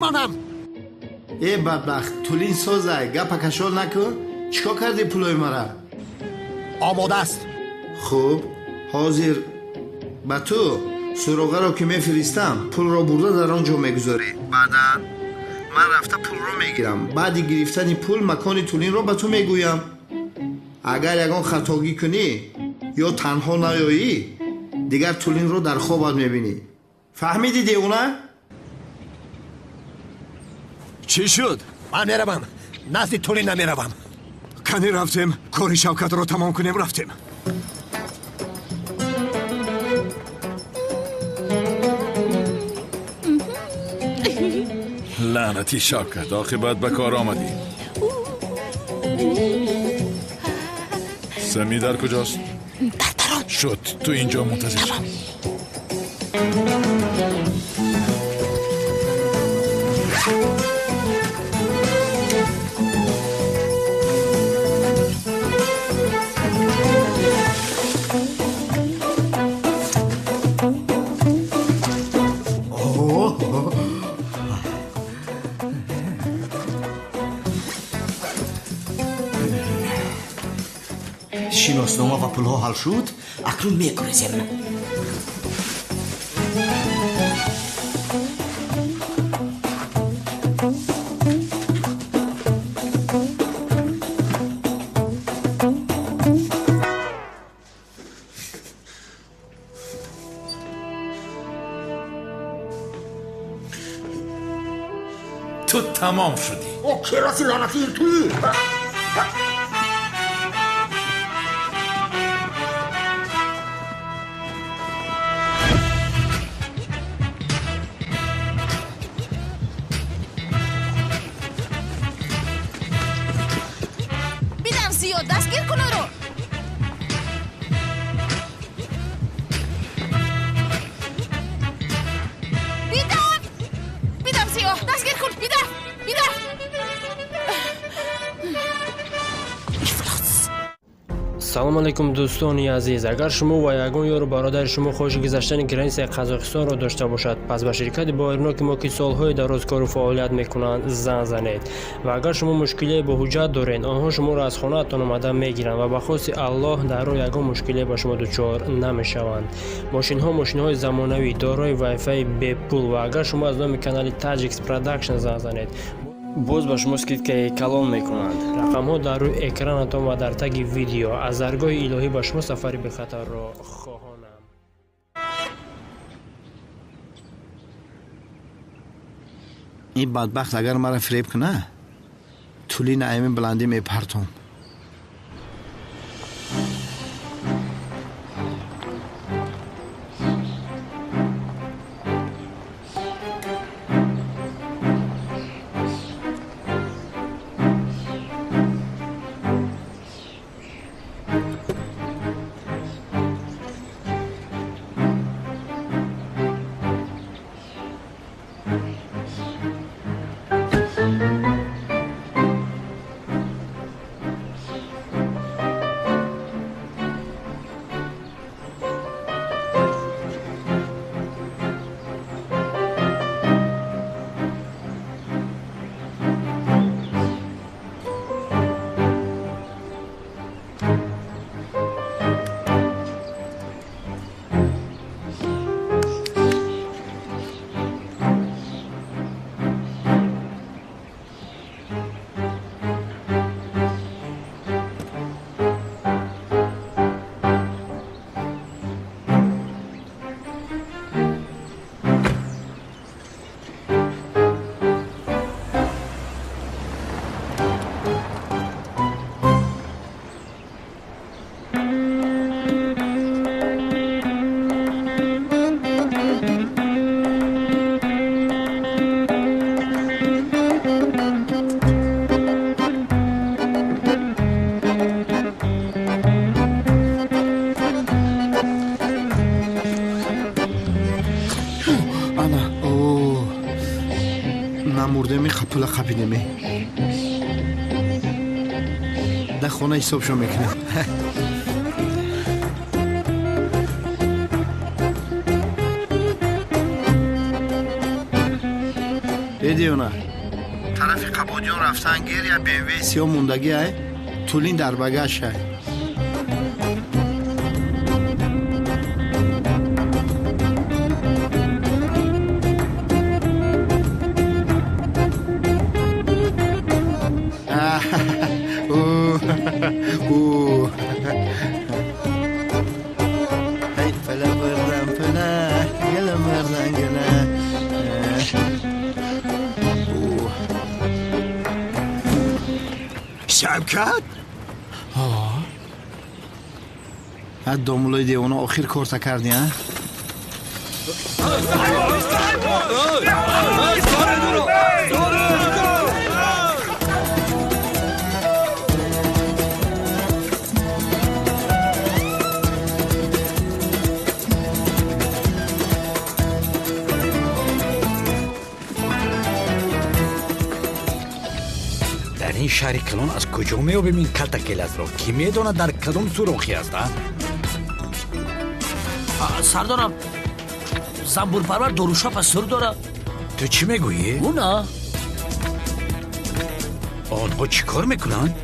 Манам. Э бадбахт, тулин созай, гапа кашол накун. Чӣ кор кардӣ пулои мара? Омода аст. Хуб, ҳозир ба ту суроғаро ки мефиристам, пулро бурда дар он ҷо мегузорӣ. Баъдан ман рафта пулро мегирам. Баъди гирифтани пул макони тулинро ба ту мегӯям. Агар ягон хатогӣ кунӣ ё танҳо наёӣ, дигар тулинро дар хобат мебинӣ. Фаҳмидӣ, девона? Чӣ шуд? Ман меравам. Назди тулин намеравам. Кани рафтем, кори Шавкатро тамом кунем, рафтем. Лаънати Шавкат, оқибат ба кор омадӣ. Сами дар куҷост? Дар дарон. Шуд, ту инҷо мунтазир шав. Шиноснома ва пулҳо ҳал шуд, акнун мегурезем. Ту тамом шудӣ. О, кераси лаънатии туӣ! Бидам зиёд, дастгир кун ӯро. Бидам! Бидам зиёд, дастгир кун, бидам! Бидам! Ифлос! Салом алейкум, дӯстони азиз. Агар шумо ва ягон ёру бародари шумо хоҳиши гузаштани границаи Қазоқистонро дошта бошад, пас ба ширкати боварноки мо, ки солҳои дароз кору фаъолият мекунанд, занг занед. Ва агар шумо мушкилие бо ҳуҷҷат доред, онҳо шуморо аз хонаатон омада мегиранд ва ба хости Аллоҳ дар роҳ ягон мушкилие ба шумо дучор намешаванд. Мошинҳо мошинҳои замонавӣ, дорои вайфаи бепул, ва агар шумо аз номи канали Tajix Production занг занед, боз ба шумо скидкаи калон мекунанд. Рақамҳо дар рӯи экранатон ва дар таги видео. Аз даргоҳи илоҳӣ ба шумо сафари бехатарро хоҳонам. Ин бадбахт агар мара фиреб куна, тулина аймин баландӣ мепартом. Ана, о, намурдеми, пула қапидеми. Дар хона ҳисобшо мекунем. Э Фаҳмидӣ ё на? Тарафи Қабодиён рафтан гир я БМВ сиёҳ мондагӣ ай, тулин дар багаш ай. Шавкат? Ҳа, домулои девона охир корта кардӣ, а? Дар ин шаҳри калон аз куҷо меёбем ин калта келасро? Кӣ медонад дар кадом сурохӣ аст, а? Сардорам, занбурпарвар дорушапа сир дорад. Ту чӣ мегӯӣ? Ӯ на. Онҳо чӣ кор мекунанд?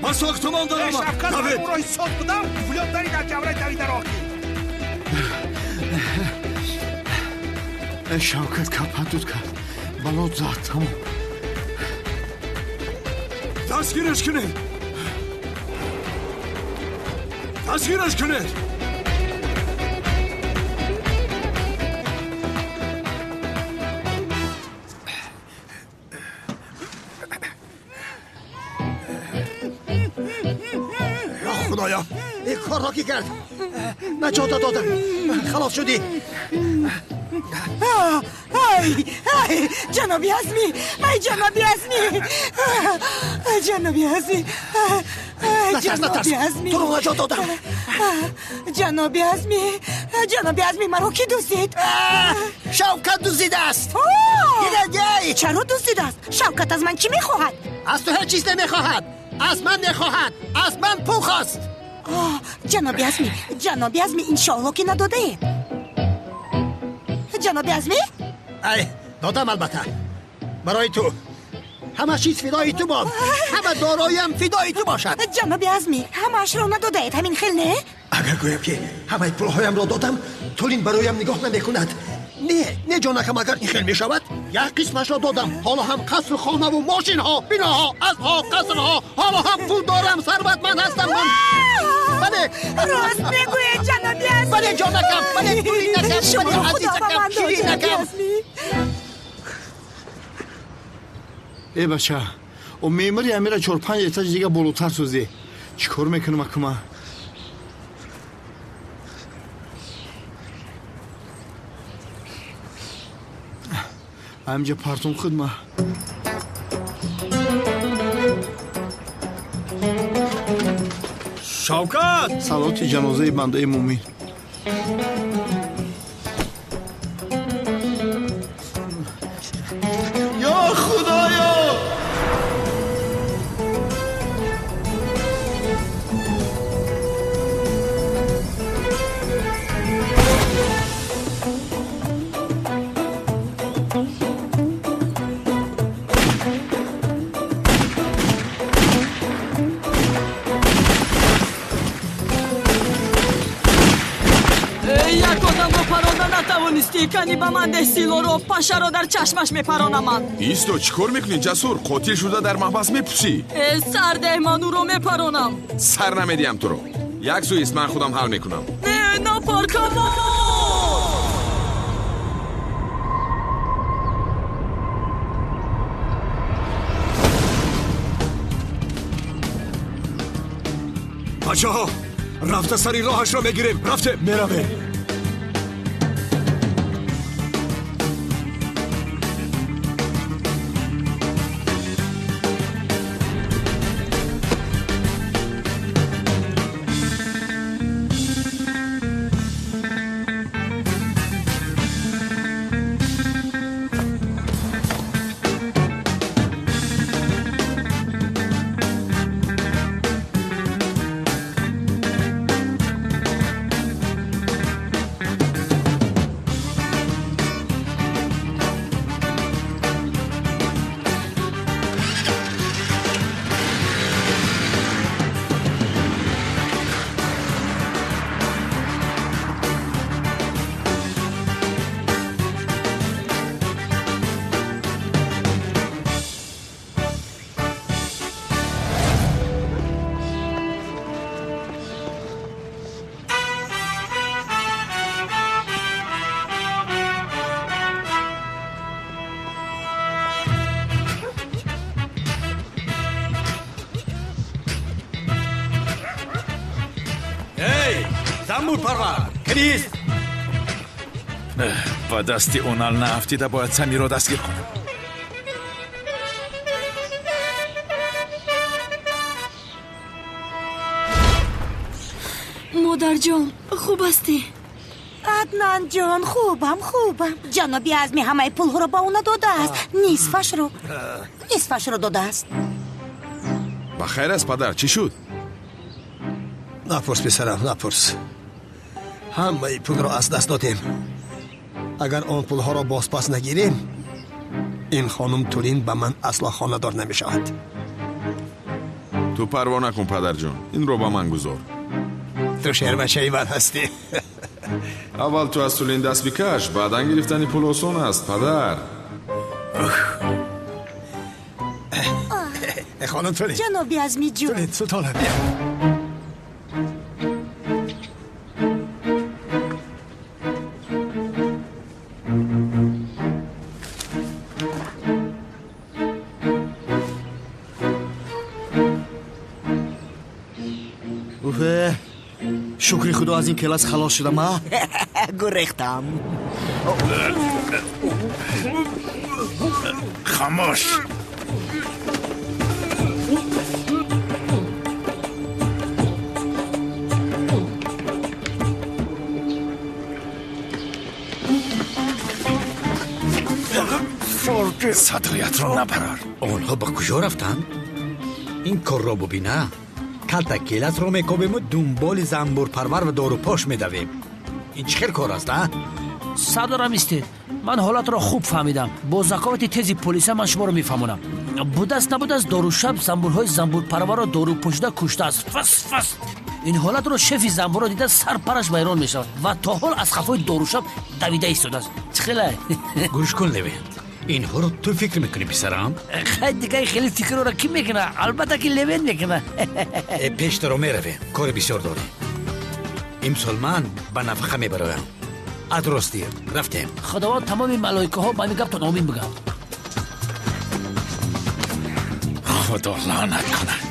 Ба сохтумон даромад. Шавкат, ман ӯро ҳисоб будам, пулёт дари дар ҷавраи дави дар охир. Шавкат капатут кард. Балот зад, тамом. Дастгираш кунед. Дастгираш кунед. Худоё, ин корро ки кард? Наҷота додам, халос шудӣ. Ай, ай, ҷаноби Азмӣ, ай, ҷаноби Азмӣ, ҷаноби Азмӣ, Натарс, натарс, туро наҷот додам. Ҷаноби Азмӣ, ҷаноби Азмӣ, маро кӣ дуздид? Шавкат дуздидааст. Чаро дуздидааст? Шавкат аз ман чӣ мехоҳад? Аз ту ҳеҷ чиз намехоҳад. Аз ман мехоҳад. Аз ман пул хост. Ҷаноби Азмӣ, ҷаноби Азмӣ, иншоалло ки надодаед. Ҷаноби Азмӣ? Ай, додам албатта. Барои ту. Ҳама чиз фидои ту бод. Ҳама дороиам фидои ту бошад. Ҷаноби Азмӣ, ҳамаашро надодаед, ҳамин хел не? Агар гӯям ки ҳамаи пулҳоямро додам, Тулин бароям нигоҳ намекунад. Не, не ҷонакам, агар ин хел мешавад, як қисмашро додам. Ҳоло ҳам қасру хонаву мошинҳо, биноҳо, аспҳо, қасрҳо, ҳоло ҳам пул дорам, сарватманд ҳастам ман. Бале. Рост мегӯед, ҷаноби Азмӣ. Бале, ҷонакам, бале, Тулинакам, бале, азизакам, ширинакам. Э бача, о меъмори амира 4-5 этаж дига болотар созӣ. Чӣ кор мекунам акума? Ҳамҷа партум худма. Шавкат! Салоти ҷанозаи бандаи мӯмин. Ё Худоё! Як одамро паронда натавонистӣ, кани ба ман деҳ силоро, пашаро дар чашмаш мепаронаман. Исто, чӣ кор мекунӣ, Ҷасур? Қотил шуда дар маҳбас мепусӣ. Э, сар деҳ, ман ӯро мепаронам. Сар намедиҳам туро. Як сӯист, ман худам ҳал мекунам. Не, напар, Камол! Бачаҳо, рафта сари роҳашро мегирем. Рафте, меравем. Замбурпарвар, крист! Ба дасти Онал наафтида бояд Самирро дастгир кунам. Модарҷон, хуб ҳастӣ? Аднанҷон, хубам, хубам. Ҷаноби Азми ҳамаи пулҳоро ба ӯ надодааст, нисфашро додааст. Ба хайр аст, падар, чӣ шуд? Напурс, писарам, напурс. Ҳамаи пулро аз даст додем. Агар он пулҳоро бозпас нагирем, ин хонум Тулин ба ман асло хонадор намешавад. Ту парво накун, падарҷон, инро ба ман гузор. Ту шербачаи ман ҳастӣ. Аввал ту аз Тулин даст бикаш, баъдан гирифтани пул осон аст, падар. Хонум Тулин. Ҷаноби Азмиҷон. Тулин, султонам, бия. Шукри худо, аз ин келас халос шудам, а? Гурехтам. Хамош! Садоятро набарор. Онҳо ба куҷо рафтанд? Ин корро бубина. Калта келасро мекобему дунболи замбурпарвар ва дорупош медавем. Ин чӣ хел кор аст, а? Сардорам, истед. Ман ҳолатро хуб фаҳмидам. Бо заковати тези полиса ман шуморо мефаҳмонам. Будааст набудааст, дорушаб замбурҳои замбурпарварро дорупошида куштааст. Фас фас. Ин ҳолатро шефи замбурро дида сарпараш вайрон мешавад ва то ҳол аз хафои дорушаб давида истодааст. Чӣ хелай? Гӯш кун, Левент. Инҳоро ту фикр мекунӣ, писарам? Хай, дигар хеле фикрро кӣ мекуна? Албатта ки Левент мекуна. Пештаро меравем, кори бисёр дорем. Имсол ман ба нафақа мебароям. Аз ростӣ рафтем. Худованд тамоми малоикаҳо ба ҳамин гаптон омин бигӯянд. Худо лаънат кунад.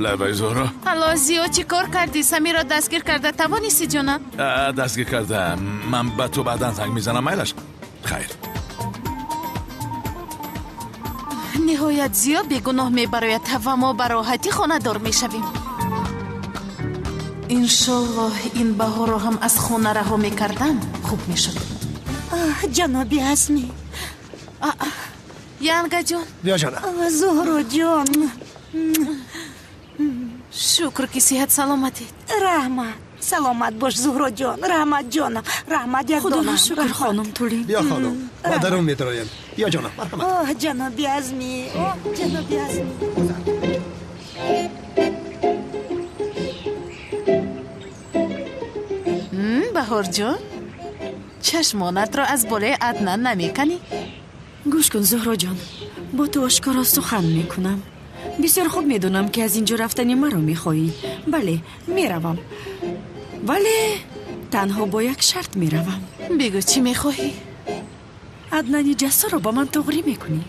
Лабай, Зуҳро. Алло, Зиё, чӣ кор кардӣ? Самирро дастгир карда тавонистӣ, ҷонам? Дастгир карда. Ман ба ту баъдан занг мезанам, майлаш? Хайр. Ниҳоят Зиё бегуноҳ мебарояд ва мо ба роҳатӣ хонадор мешавем. Иншоллоҳ, ин баҳорро ҳам аз хона раҳо мекардам, хуб мешуд. Ҷаноби Азмӣ. Янгаҷон. Биё, ҷонам. Зуҳроҷон. Шукр, ки сиҳат саломатед. Раҳмат. Саломат бош, Зуҳроҷон. Раҳмат, ҷонам. Раҳмат, як донам. Худоро шукр, хонум Тулин. Биё, хонум, ба дарун медароем. Биё, ҷонам, марҳамат. Оҳ, ҷаноби Азмӣ. Оҳ, ҷаноби Азмӣ. Баҳорҷон, чашмонатро аз болои Аднан намеканӣ? Гӯш кун, Зуҳроҷон, бо ту ошкоро сухан мекунам. Бисёр хуб медонам, ки аз ин ҷо рафтани маро мехоҳӣ. Бале, меравам. Вале танҳо бо як шарт меравам. Бигӯ, чӣ мехоҳӣ? Аднани ҷассорро ба ман туғрӣ мекунӣ.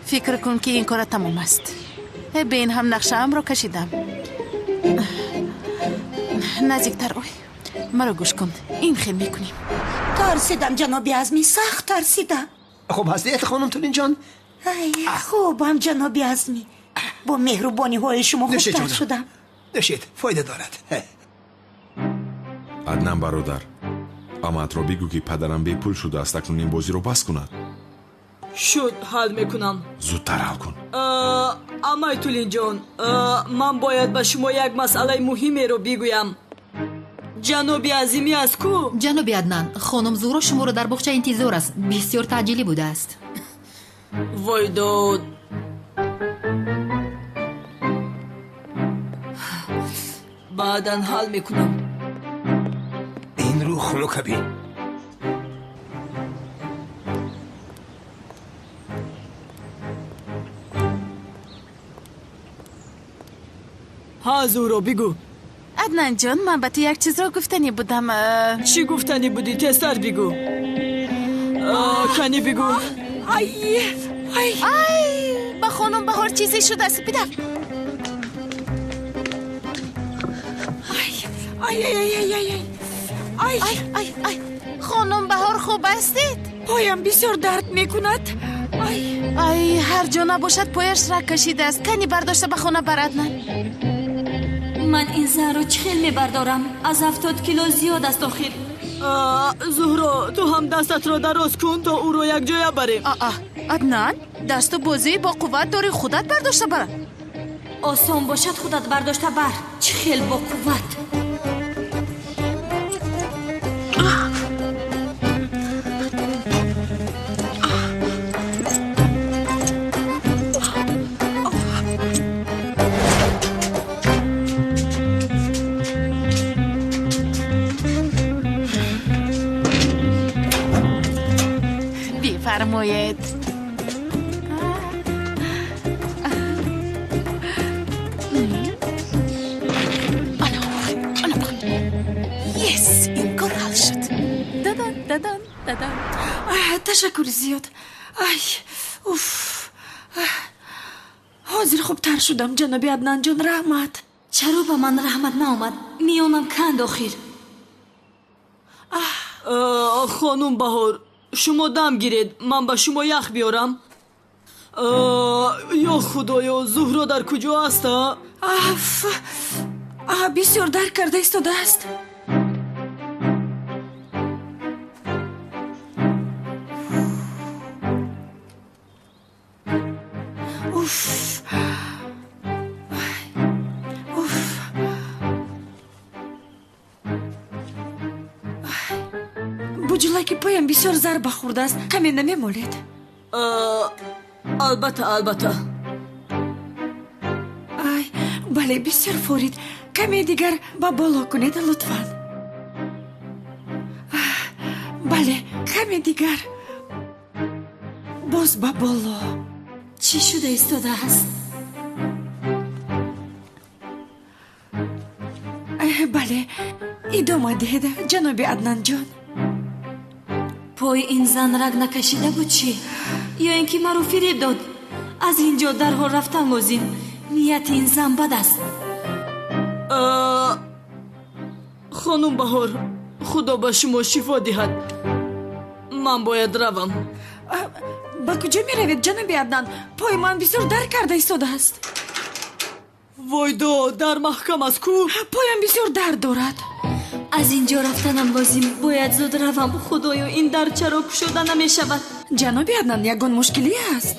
Фикр кун, ки ин кора тамом аст. Бе ин ҳам нақшаамро кашидам. Наздиктар ой. Маро гӯш кун. Ин хел мекунем. Тарсидам, ҷаноби Азмӣ, сахт тарсидам. Хуб ҳастед, хонум Тулинҷон? Ай, хубам, ҷаноби Азмӣ. Бо меҳрубониҳои шумо хубтар шудам. Нӯшед, фоида дорад. Аднан бародар, амаатро бигӯ, ки падарам бепул шудааст, акнун ин бозиро бас кунад. Шуд, ҳал мекунам. Зудтар ҳал кун. Амай Тулинҷон, ман бояд ба шумо як масъалаи муҳимеро бигӯям. Ҷаноби Азимӣ аз ку? Ҷаноби Аднан, хонум Зуҳро шуморо дар боғча интизор аст. Бисёр таъҷилӣ будааст. Вой дод. Баъдан ҳал мекунам. Ин рӯ хунука бин. Ҳа, Зуҳро, бигӯ. Аднанҷон, ман ба ту як чизро гуфтанӣ будам. Чӣ гуфтанӣ будӣ? Тезтар бигӯ. Кани бигӯ. Ай, ба хонум Хонум Баҳор чизе шудааст. Бидав. Ай, ай, ай, ай, ай, ай. Ай, ай, ай. Хонум Баҳор хуб ҳастед? Поям бисёр дард мекунад. Ай. Ай, ҳар ҷо набошад пояш раг кашидааст. Кани бардошта ба хона бар, Аднан. Ман ин занро чӣ хел мебардорам? Аз 70 кило зиёд аст охир. Зуҳро, ту ҳам дастатро дароз кун, то ӯро якҷоя барем. Аа, Аднан, дасту бозии бо қувват дорӣ, худат бардошта бар. Осон бошад, худат бардошта бар. Чӣ хел бо қувват. Бифармоед. Yes, ин кор ҳал шуд. Дадан, дадан, дадан. Ташаккури зиёд. Ай, уф. Ҳозир хубтар шудам, ҷаноби Аднанҷон, раҳмат. Чаро ба ман раҳмат наомад? Миёнам канд охир. Хонум Баҳор, шумо дам гиред, ман ба шумо ях биёрам. Ё худоё, Зуҳро дар куҷо аст? Аф, бисёр дард карда истодааст. Уф, уф. Буҷулаки поям бисёр зарба хӯрдааст. Каме намемолед? Албатта, албатта. Ай, бале, бисёр форид. Каме дигар ба боло кунед, лутфан. Бале, каме дигар. Боз ба боло. Чӣ шуда истодааст? Бале, идома диҳед, ҷаноби Аднанҷон. Пои ин зан раг накашида буд чӣ? Ё ин ки маро фиреб дод? Аз ин ҷо дарҳол рафтан лозим. Нияти ин зан бад аст. Хонум Баҳор, худо ба шумо шифо диҳад. Ман бояд равам. Ба куҷо меравед, ҷаноби Аднан? Пои ман бисёр дард карда истодааст. Войдо, дар маҳкам аст ку? Поям бисёр дард дорад. Аз ин ҷо рафтанам лозим. Бояд зуд равам. Худоё, ин дар чаро кушода намешавад? Ҷаноби Аднан, ягон мушкилӣ аст?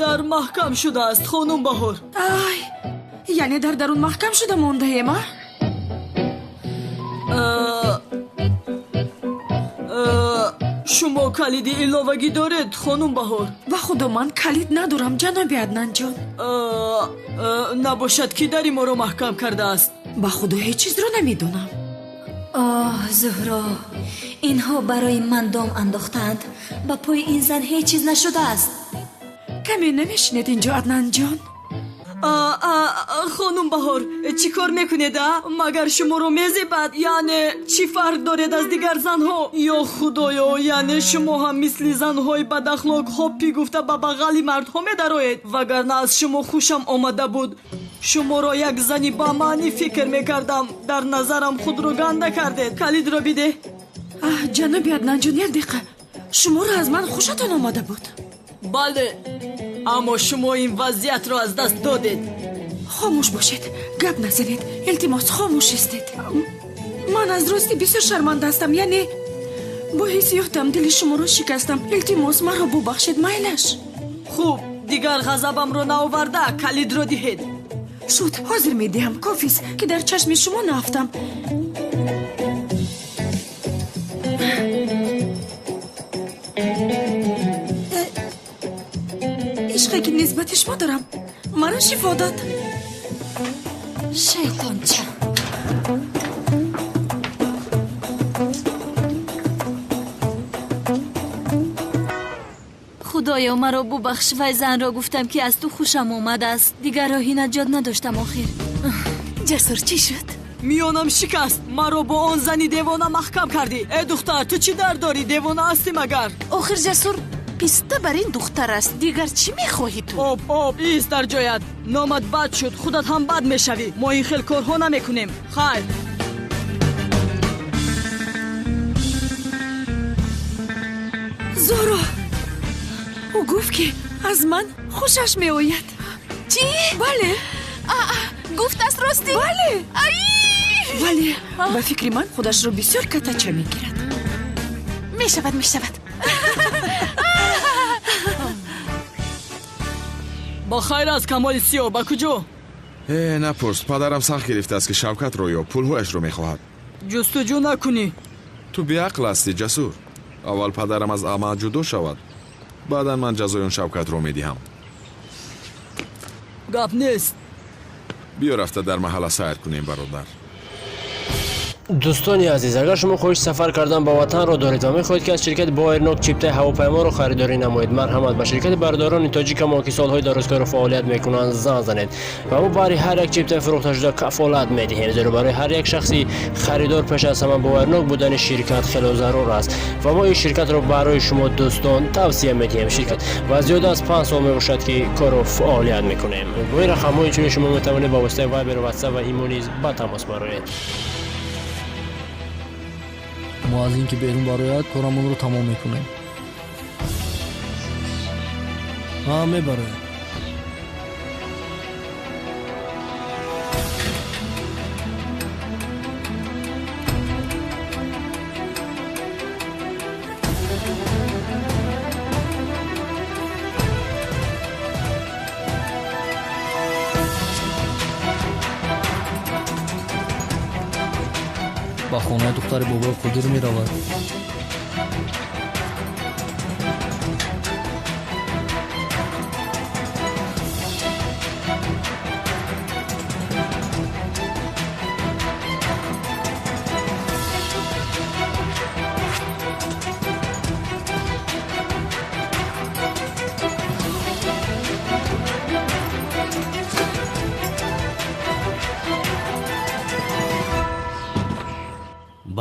Дар маҳкам шудааст, хонум Баҳор. Ай, яъне дар дарун маҳкам шуда мондаем, а? Шумо калиди иловагӣ доред, хонум Баҳор? Ба худо, ман калид надорам, ҷаноби Аднанҷон. Набошад, ки дари моро маҳкам кардааст? Ба худо, ҳеҷ чизро намедонам. Оҳ, Зуҳро, инҳо барои ман дом андохтаанд. Ба пои ин зан ҳеҷ чиз нашудааст. Каме намешинед инҷо, Аднанҷон? Хонум Баҳор, чӣ кор мекунед, а? Магар шуморо мезебад? Яъне чӣ фарқ доред аз дигар занҳо? Ё худоё, яъне шумо ҳам мисли занҳои бадахлоқ ҳоппӣ гуфта ба бағали мардҳо медароед? Вагарна аз шумо хушам омада буд. Шуморо як зани бамаънӣ фикр мекардам. Дар назарам худро ганда кардед. Калидро бидеҳ. Ҷаноби Аднанҷон, як дақиқа. Шуморо аз ман хушатон омада буд? Бале, аммо шумо ин вазъиятро аз даст додед. Хомӯш бошед, гап назанед. Илтимос, хомӯш истед. Ман аз рости бисёр шарманда ҳастам. Яъне бо ҳиссиётам дили шуморо шикастам. Илтимос, маро бубахшед, майлаш. Хуб, дигар ғазабамро наоварда, калидро диҳед. Шуд, ҳозир медиҳам. Кофист, ки дар чашми шумо наафтам. Ишқе ки нисбати шумо дорам, маро шифо дод. Шайтонча. Худоё, маро бубахш. Вай занро гуфтам, ки аз ту хушам омадааст. Дигар роҳи наҷот надоштам охир. Ҷасур, чӣ шуд? Миёнам шикаст. Маро бо он зани девона маҳкам кардӣ. Э духтар, ту чӣ дард дорӣ? Девона ҳастӣ магар? Охир, Ҷасур, Писта бар ин духтар аст. Дигар чӣ мехоҳӣ ту? Об, об, ист дар ҷоят. Номат бад шуд, худат ҳам бад мешавӣ. Мо ин хел корҳо намекунем. Хайр. Зуҳро, ӯ гуфт, ки аз ман хушаш меояд. Чӣ? Бале. Гуфтааст ростӣ? Бале. Вале ба фикри ман худашро бисёр катача мегирад. Мешавад, мешавад. Ба хайр аст, Камоли Сиёҳ, ба куҷо? Э, напурс, падарам сахт гирифтааст, ки Шавкатро ё пулҳояшро мехоҳад. Ҷустуҷӯ накунӣ. Ту беақл ҳастӣ, Ҷасур. Аввал падарам аз амал ҷудо шавад, баъдан ман ҷазои он Шавкатро медиҳам. Гап нест. Биё рафта дар маҳалла сайр кунем, бародар. Дӯстони азиз, агар шумо хоҳиши сафар кардан ба ватанро доред ва мехоҳед, ки аз ширкати Боэрнок чиптаи ҳавопайморо харидорӣ намоед, марҳамат, ба ширкати бародарони тоҷикамо, ки солҳои дарозкору фаъолият мекунанд, занг занед ва мо барои ҳар як чиптаи фурӯхташуда кафолат медиҳем, зеро барои ҳар як шахси харидор пеш аз ҳама боварнок будани ширкат хело зарур аст ва мо ин ширкатро барои шумо дӯстон тавсия медиҳем. Ширкат ва зиёда аз 5 сол мебошад, ки кору фаъолият мекунем. Бо ин рақамҳо инчунин шумо метавонед ба воситаи Вайбер, Ватсап ва Имо низ ба тамос бароед. Мо аз ин ки берун барояд, корамонро тамом мекунем. Ҳа, мебарояд. Ба хонаи духтари бобои Қодир меравад.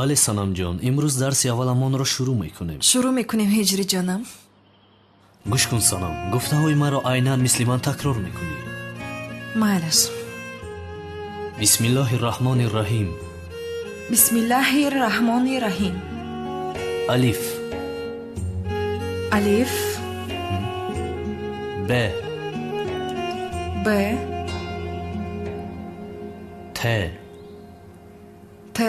Бале, Санамҷон, имрӯз дарси авваламонро шурӯъ мекунем. Шурӯъ мекунем, Ҳиҷриҷонам. Гӯш кун, Санам, гуфтаҳои маро айнан мисли ман такрор мекунӣ. Майлаш. Бисмиллоҳи раҳмони раҳим. Бисмиллоҳи раҳмони раҳим. Алиф. Алиф. Б. Б. Т. Т.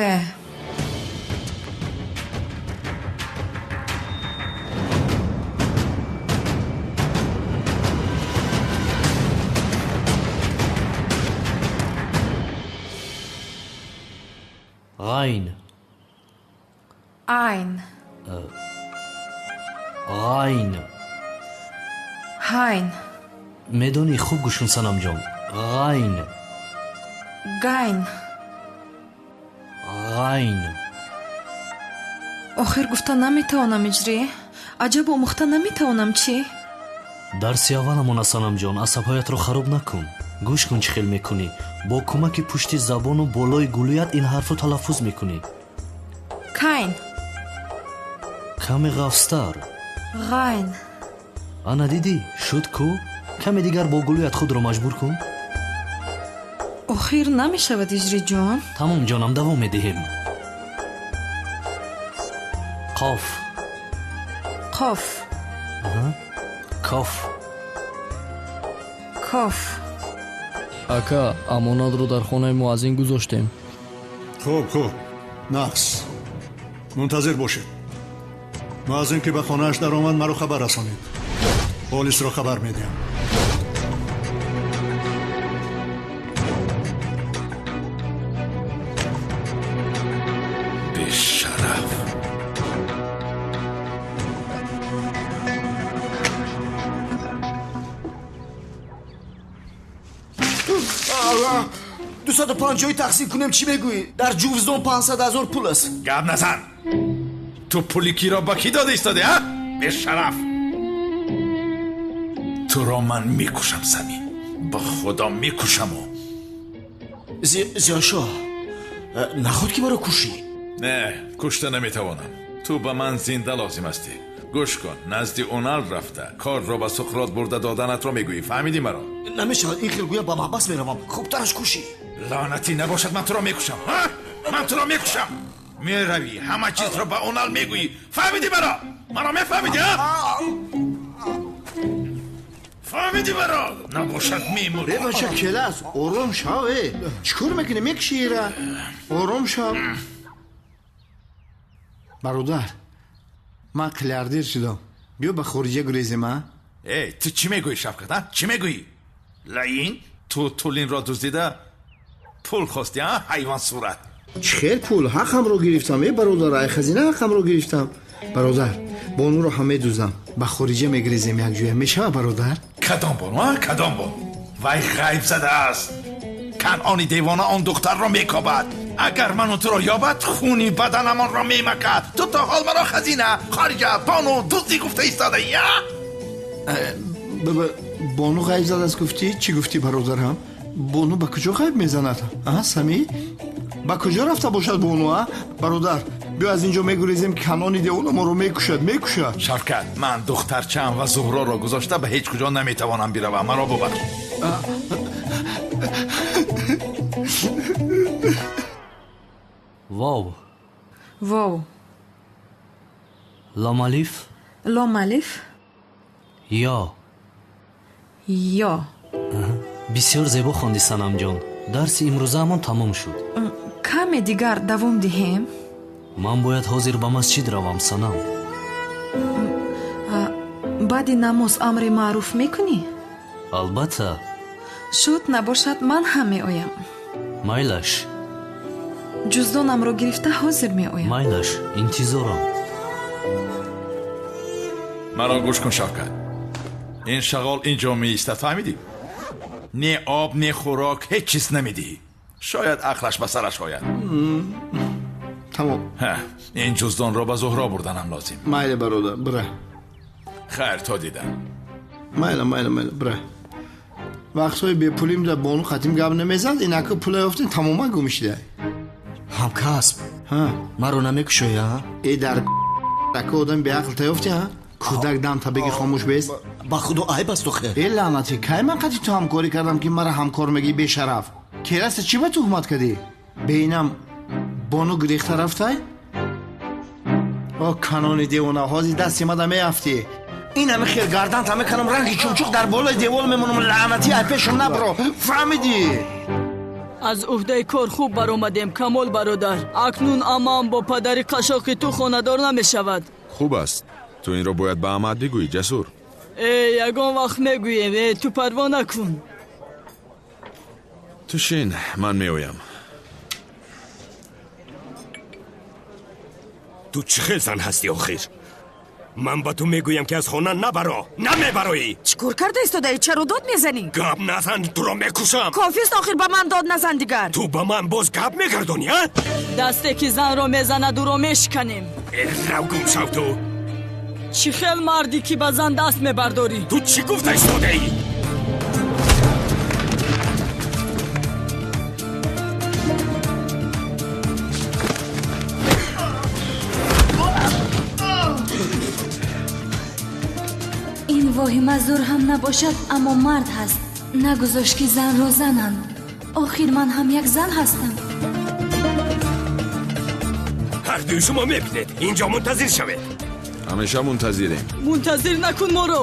Ғайн. Айн. Ғайн. Ҳайн. Медонӣ, хуб гӯш кун, Санамҷон. Ғайн. Гайн. Ғайн. Охир гуфта наметавонам, Иҷрӣ. Аҷаб омӯхта наметавонам, чӣ? Дарси авваламона, Санамҷон, асабҳоятро хароб накун. Гӯш кун, чӣ хел мекунӣ. Бо кӯмаки пушти забону болои гулӯят ин ҳарфро талаффуз мекунӣ. Кайн. Каме ғафзтар. Ғайн. Ана дидӣ, шуд ку? Каме дигар бо гулӯят худро маҷбур кун. Охир намешавад, Иҷриҷон. Тамом, ҷонам, давом медиҳем. Қоф. Қоф. Коф. Коф. Ака, амонатро дар хонаи муаззин гузоштем. Хуб, хуб, нақс. Мунтазир бошед. Муаззин ки ба хонааш даромад, маро хабар расонед. Полисро хабар медиҳам. Бешараф. 250 тақсим кунем, чӣ мегӯӣ? Дар ҷувздон 500 000 пул аст. Гап назан. Ту пули киро ба кӣ дода истоди, а? Бешараф. Туро ман мекушам, Самим. Ба худо мекушаму. Зиёшоҳ, наход ки маро кушӣ? Не, кушта наметавонам. Ту ба ман зинда лозим ҳастӣ. Гӯш кун, назди Унал рафта корро ба Суқрот бурда доданатро мегӯӣ. Фаҳмидӣ маро? Намешавад, ин хел гӯя ба маҳбас меравам. Хубтараш кушӣ. Лаънатӣ набошад, ман туро мекушам. Ман туро мекушам. Меравӣ, ҳама чизро ба Унал мегӯӣ. Фаҳмидӣ маро? Маро мефаҳмидӣ, фаҳмидӣ маро? Набошад мемурӣ. Э бача, келас, ором шав. Э, чӣ кор мекунӣ? Мекушӣ ира. Ором шав. Бародар, ман қилярдир шудам. Биё ба хориҷа гурезем, а? Эй, ту чӣ мегӯӣ, Шавкат, а? Чӣ мегӯӣ? Лаин, ту Тулинро дуздида пул хостӣ, а? Ҳайвон сурат. Чӣ хел пул? Ҳаққамро гирифтам, э бародар, ай хазина ҳаққамро гирифтам. Бародар, бонуро ҳам медуздам. Ба хориҷа мегрезем якҷоя. Мешавад, бародар? Кадом бону, а? Кадом бону? Вай ғайб задааст. Канъони девона он духтарро мекобад. Агар ману туро ёбад, хуни баданамонро мемакад. Ту то ҳол маро хазина, хориҷа, бону, дуздӣ гуфта истодаӣ, а? Бону ғайб задааст гуфтӣ? Чӣ гуфтӣ, бародарам? Бону ба куҷо ғайб мезанад? А, Самӣ? Ба куҷо рафта бошад бону, а? Бародар, биё аз ин ҷо мегурезем, канони девона моро мекушад, мекушад. Шавкат, ман духтарчаам ва Зуҳроро гузошта ба ҳеҷ куҷо наметавонам биравам. Маро бубахш. Вов. Вов. Лом алиф. Лом алиф. Ё. Ё. Бисёр зебо хонди, Санамҷон. Дарси имрӯзаамон тамом шуд. Каме дигар давом диҳем? Ман бояд ҳозир ба масҷид равам, Санам. Баъди намоз амри маъруф мекунӣ? Албатта. Шуд, набошад, ман ҳам меоям. Майлаш. Ҷуздонамро гирифта ҳозир меоям. Майлаш, интизорам. Маро гӯш кун, Шавкат. Ин шағол ин ҷо меистад, фаҳмидӣ? Не об, не хӯрок, ҳеҷ чиз намедиҳӣ. Шояд ақлаш ба сараш ояд. Тамом. Ин ҷуздонро ба Зуҳро бурданам лозим. Майли, бародар, бира. Хайр, то дидан. Майла, майла, майла, бира. Вақтҳои бепулим да бону қатим гап намезад, инаку пула ёфтем, тамоман гум шуда. Ҳамкасб, маро намекушоӣ, а? Э, дар ака одам беақл та ёфтӣ, а? Кӯдак дам та беги хомӯш бест. Ба худо айб аст охир. Э, лаънатӣ, кай ман қати ту ҳамкорӣ кардам, ки мара ҳамкор мегӣ, бешараф? Кераста чӣ ба туҳмат кардӣ? Бeinам бону гирехта рафтай? О, канони девона, ҳозир дасти мада меафтӣ. Ин ҳами хел гардан та мекунам, ранги чумчуқ дар болои девол мемонам, лаънатӣ, ай пешам набро. Фаҳмидӣ? Аз уҳдаи кор хуб баромадем, Камол бародар. Акнун амаам бо падари қашоқи ту хонадор намешавад. Хуб аст. Ту инро бояд ба амаат бигӯӣ, Ҷасур. Э, ягон вақт мегӯем. Э, ту парво накун. Ту шин, ман меоям. Ту чӣ хел зан ҳастӣ охир? Ман ба ту мегӯям, ки аз хона набаро, намебароӣ. Чӣ кор карда истодаӣ? Чаро дод мезанӣ? Гап назан, туро мекушам. Кофист охир, ба ман дод назан дигар. Ту ба ман боз гап мегардонӣ, а? Дасте ки занро мезанад, ӯро мешиканем. Э, рав, гум шав ту. Чӣ хел мардӣ, ки ба зан даст мебардорӣ? Ту чӣ гуфта истодаӣ? Ин воҳима зур ҳам набошад, аммо мард ҳаст. Нагузошт, ки занро зананд. Охир ман ҳам як зан ҳастам. Ҳардуи шумо мебинед, инҷо мунтазир шавед. Ҳамеша мунтазирем. Мунтазир накун моро.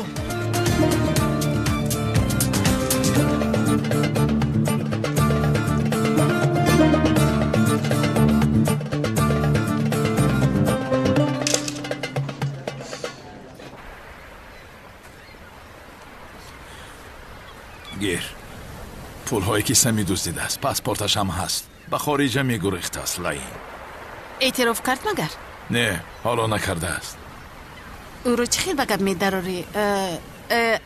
Гир, пулҳое ки Сами дуздидааст, паспорташ ҳам ҳаст. Ба хориҷа мегурехтааст, лаин. Эътироф кард магар? Не, ҳоло накардааст. Ӯро чӣ хел ба гап медарорӣ?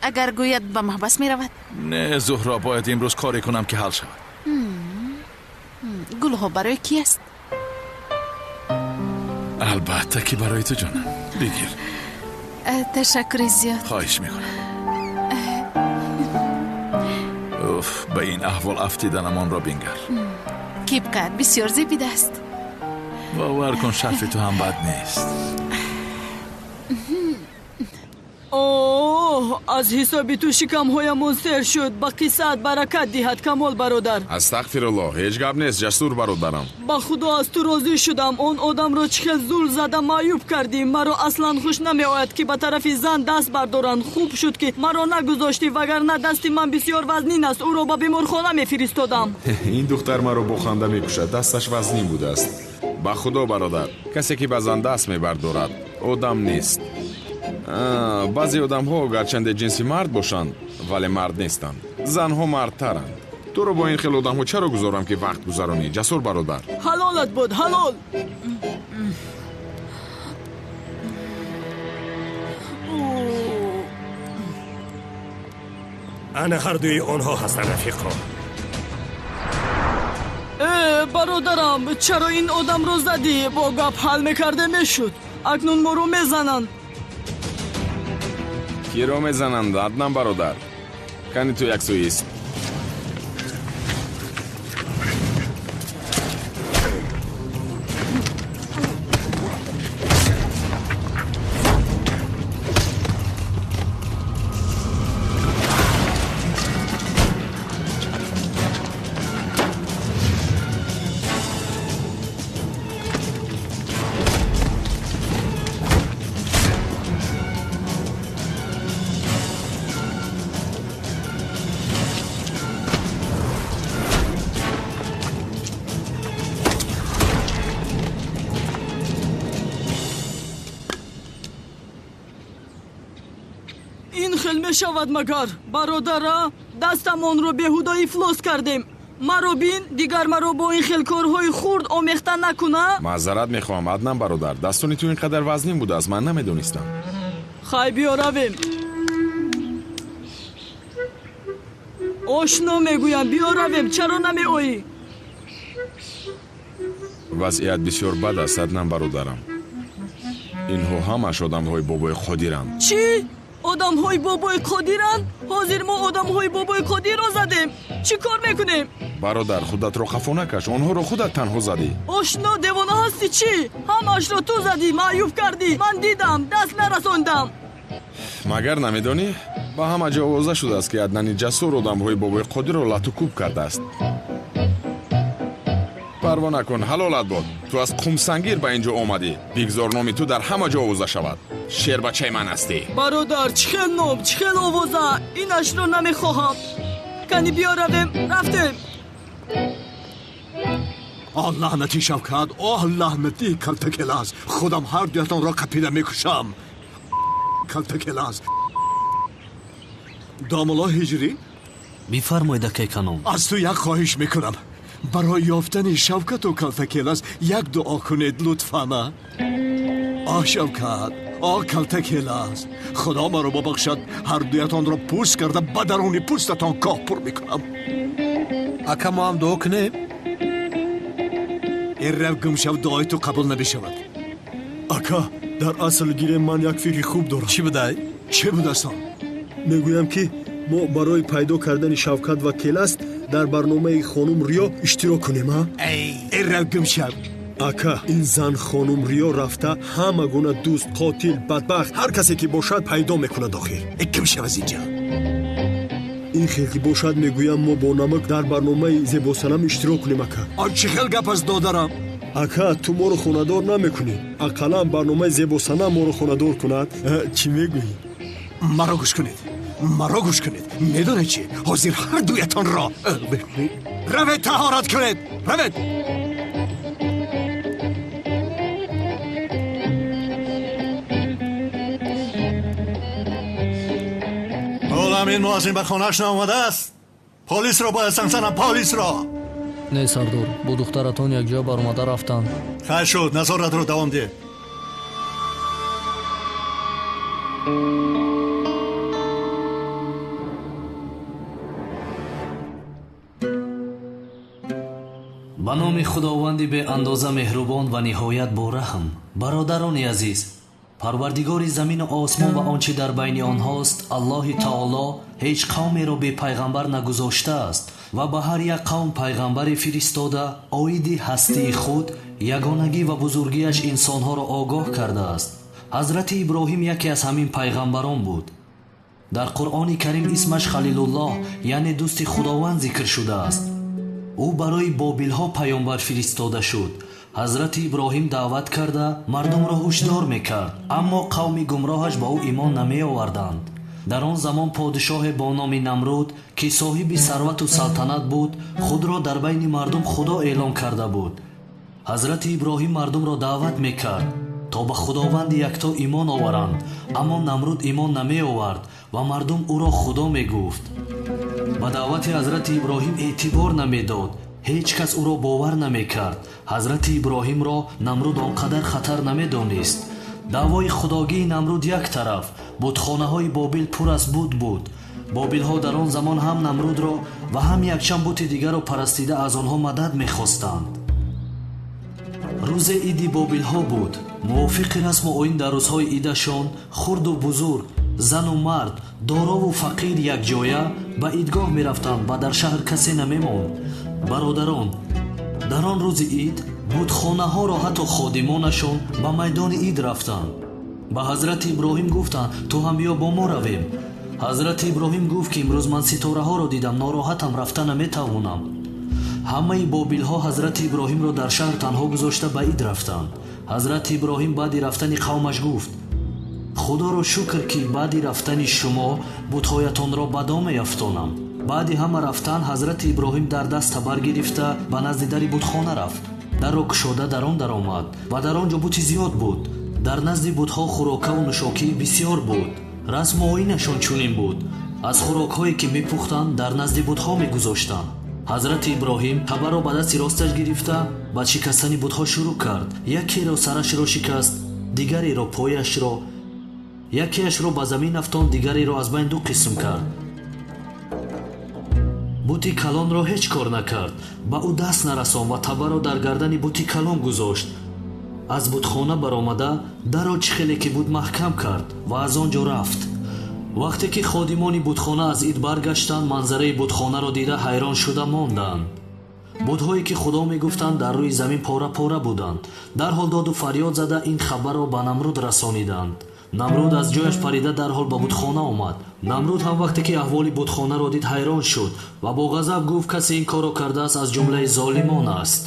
Агар гӯяд, ба маҳбас меравад. Не, Зуҳро, бояд имрӯз коре кунам, ки ҳал шавад. Гулҳо барои кӣ аст? Албатта, ки барои ту, ҷонам. Бигир. Ташаккури зиёд. Хоҳиш мекунам. Уф, ба ин аҳвол афтиданамонро бингар. Кипкат бисёр зебидааст. Бовар кун, шарфи ту ҳам бад нест. Оҳ, аз ҳисоби ту шикамҳоямон сер шуд. Ба қиссаат баракат диҳад, Камол бародар. Астағфируллоҳ, ҳеҷ гап нест, Ҷасур бародарам. Ба худо аз ту розӣ шудам. Он одамро чӣ хел зул зада маъюб кардӣ. Маро аслан хуш намеояд, ки ба тарафи зан даст бардоранд. Хуб шуд, ки маро нагузоштӣ, вагарна дасти ман бисёр вазнин аст. Ӯро ба беморхона мефиристодам. Ин духтар маро бо ханда мекушад. Дасташ вазнин будааст. Ба худо бародар, касе ки ба зан даст мебардорад, одам нест. Баъзе одамҳо гарчанде ҷинси мард бошанд, вале мард нестанд. Занҳо мардтаранд. Туро бо ин хел одамҳо чаро гузорам, ки вақт гузаронӣ, Ҷасур бародар? Ҳалолат буд, ҳалол. Ана ҳардуи онҳо ҳастанд, рафиқо. Э, бародарам, чаро ин одамро задӣ? Бо гап ҳал мекарде мешуд. Акнун моро мезананд. Киро мезананд, Аднан бародар? Кани ту яксӯист. Ин хел мешавад магар, бародара? Дастамонро беҳуда ифлос кардем. Маро бин, дигар маро бо ин хел корҳои хурд омехта накуна. Маъзарат мехоҳам, Аднан бародар. Дастони ту ин қадар вазнин будааст, ман намедонистам. Хай, биё равем. Ошно мегӯям, биё равем. Чаро намеоӣ? Вазъият бисёр бад аст, Аднан бародарам. Инҳо ҳамаш одамҳои бобои Қодиранд. Чӣ? Одамҳои бобои Қодиранд? Ҳозир мо одамҳои бобои Қодирро задем. Чӣ кор мекунем? Бародар, худатро хафо накаш. Онҳоро худат танҳо задӣ. Ошно, девона ҳастӣ чӣ? Ҳамашро ту задӣ, маъюб кардӣ. Ман дидам, даст нарасондам. Магар намедонӣ? Ба ҳама ҷо овоза шудааст, ки Аднани Ҷасур одамҳои бобои Қодирро лату кӯб кардааст. Парво накун, ҳалолат бод. Ту аз Қумсангир ба ин ҷо омадӣ. Бигзор номи ту дар ҳама ҷо овоза шавад. Шербачаи ман ҳастӣ. Бародар, чӣ хел ном, чӣ хел овоза? Инашро намехоҳам. Кани биё равем. Рафтем. Оҳ, лаънати Шавкат, оҳ, лаънати Калтакелас. Худам ҳар дуятонро қапида мекушам. Калтакелас. Домулло Ҳиҷрӣ? Бифармоед, акай Каном. Аз ту як хоҳиш мекунам. Барои ёфтани Шавкату Калтакелас як дуо кунед, лутфан. Оҳ, Шавкат, оҳ, Калтакелас. Худо маро бубахшад, ҳар дуятонро пӯст карда ба даруни пӯстатон коҳ пур мекунам. Ака, мо ҳам дуо кунем? Ин рав гум шав, дуои ту қабул намешавад. Ака, дар асл гирем, ман як фикри хуб дорам. Чӣ будай? Чӣ будааст он? Мегӯям, ки мо барои пайдо кардани Шавкат ва Келас дар барномаи хонум Риё иштирок кунем, а? Ин рав гум шав. Ака, ин зан хонум Риё рафта ҳама гуна дӯст, қотил, бадбахт, ҳар касе ки бошад, пайдо мекунад охир. Гум шав аз инҷа. Ин хел ки бошад, мегӯям, мо бо намак дар барномаи Зебосанам иштирок кунем, ака. Он чӣ хел гап аст, додарам? Ака, ту моро хонадор намекунӣ. Ақаллан барномаи Зебосанам моро хонадор кунад. Чӣ мегӯӣ? Маро гӯш кунед, маро гӯш кунед. Медонед чӣ? Ҳозир ҳар дуятонро равед, таҳорат кунед, равед. Ҳолам ин муаззин ба хонааш наомадааст. Полисро бояд занг занам, полисро. Не, сардор, бо духтаратон якҷоя баромада рафтанд. Хайр шуд, назоратро давом деҳ. Ба номи Худованди беандоза меҳрубон ва ниҳоят бораҳм. Бародарони азиз, Парвардигори замину осмон ва он чӣ дар байни онҳост, Аллоҳи Таоло ҳеҷ қавмеро бепайғамбар нагузоштааст ва ба ҳар як қавм пайғамбаре фиристода, оиди ҳастии худ, ягонагӣ ва бузургиаш инсонҳоро огоҳ кардааст. Ҳазрати Иброҳим яке аз ҳамин пайғамбарон буд. Дар Қуръони Карим исмаш Халилуллоҳ, яъне дӯсти Худованд зикр шудааст. Ӯ барои бобилҳо паёмбар фиристода шуд. Ҳазрати Иброҳим даъват карда мардумро ҳушдор мекард, аммо қавми гумроҳаш ба ӯ имон намеоварданд. Дар он замон подишоҳе бо номи Намруд, ки соҳиби сарвату салтанат буд, худро дар байни мардум Худо эълон карда буд. Ҳазрати Иброҳим мардумро даъват мекард, то ба Худованди якто имон оваранд, аммо Намруд имон намеовард ва мардум ӯро Худо мегуфт. Ба даъвати ҳазрати Иброҳим эътибор намедод, ҳеҷ кас ӯро бовар намекард. Ҳазрати Иброҳимро Намруд он қадар хатар намедонист. Даъвои худогии Намруд як тараф, бутхонаҳои Бобил пур аз бут буд. Бобилҳо дар он замон ҳам Намрудро ва ҳам якчанд бути дигарро парастида аз онҳо мадад мехостанд. Рӯзе иди бобилҳо буд. Мувофиқи расму оин дар рӯзҳои идашон хурду бузург, зану мард, дорову фақир якҷоя ба идгоҳ мерафтанд ва дар шаҳр касе намемонд. Бародарон, дар он рӯзи ид бутхонаҳоро ҳатто ходимонашон ба майдони ид рафтанд. Ба ҳазрати Иброҳим гуфтанд: ту ҳам биё бо мо равем. Ҳазрати Иброҳим гуфт, ки имрӯз ман ситораҳоро дидам, нороҳатам, рафта наметавонам. Ҳамаи бобилҳо ҳазрати Иброҳимро дар шаҳр танҳо гузошта ба ид рафтанд. Ҳазрати Иброҳим баъди рафтани қавмаш гуфт: Худоро шукр, ки баъди рафтани шумо бутҳоятонро ба дом меафтонам. Баъди ҳама рафтан ҳазрати Иброҳим дар даст табар гирифта ба назди дари бутхона рафт. Дарро кушода дар он даромад ва дар он ҷо бути зиёд буд. Дар назди бутҳо хӯрокаву нӯшокии бисьёр буд. Расму оинашон чунин буд: аз хӯрокҳое ки мепухтанд, дар назди бутҳо мегузоштанд. Ҳазрати Иброҳим табарро ба дасти росташ гирифта ба шикастани бутҳо шурӯъ кард. Якеро сарашро шикаст, дигареро пояшро, якеашро ба замин афтонд, дигареро аз байн ду қисм кард. Бути калонро ҳеҷ кор накард, ба ӯ даст нарасон ва табарро дар гардани бути калон гузошт. Аз бутхона баромада дарро чӣ хеле ки буд маҳкам кард ва аз он ҷо рафт. Вақте ки ходимони бутхона аз ид баргаштанд, манзараи бутхонаро дида ҳайрон шуда монданд. Бутҳое ки Худо мегуфтанд, дар рӯи замин пора-пора буданд. Дарҳол доду фарёд зада ин хабарро ба Намруд расониданд. Намруд аз ҷояш парида дарҳол ба бутхона омад. Намруд ҳам вақте ки аҳволи бутхонаро дид, ҳайрон шуд ва бо ғазаб гуфт: касе ин корро кардааст, аз ҷумлаи золимон аст.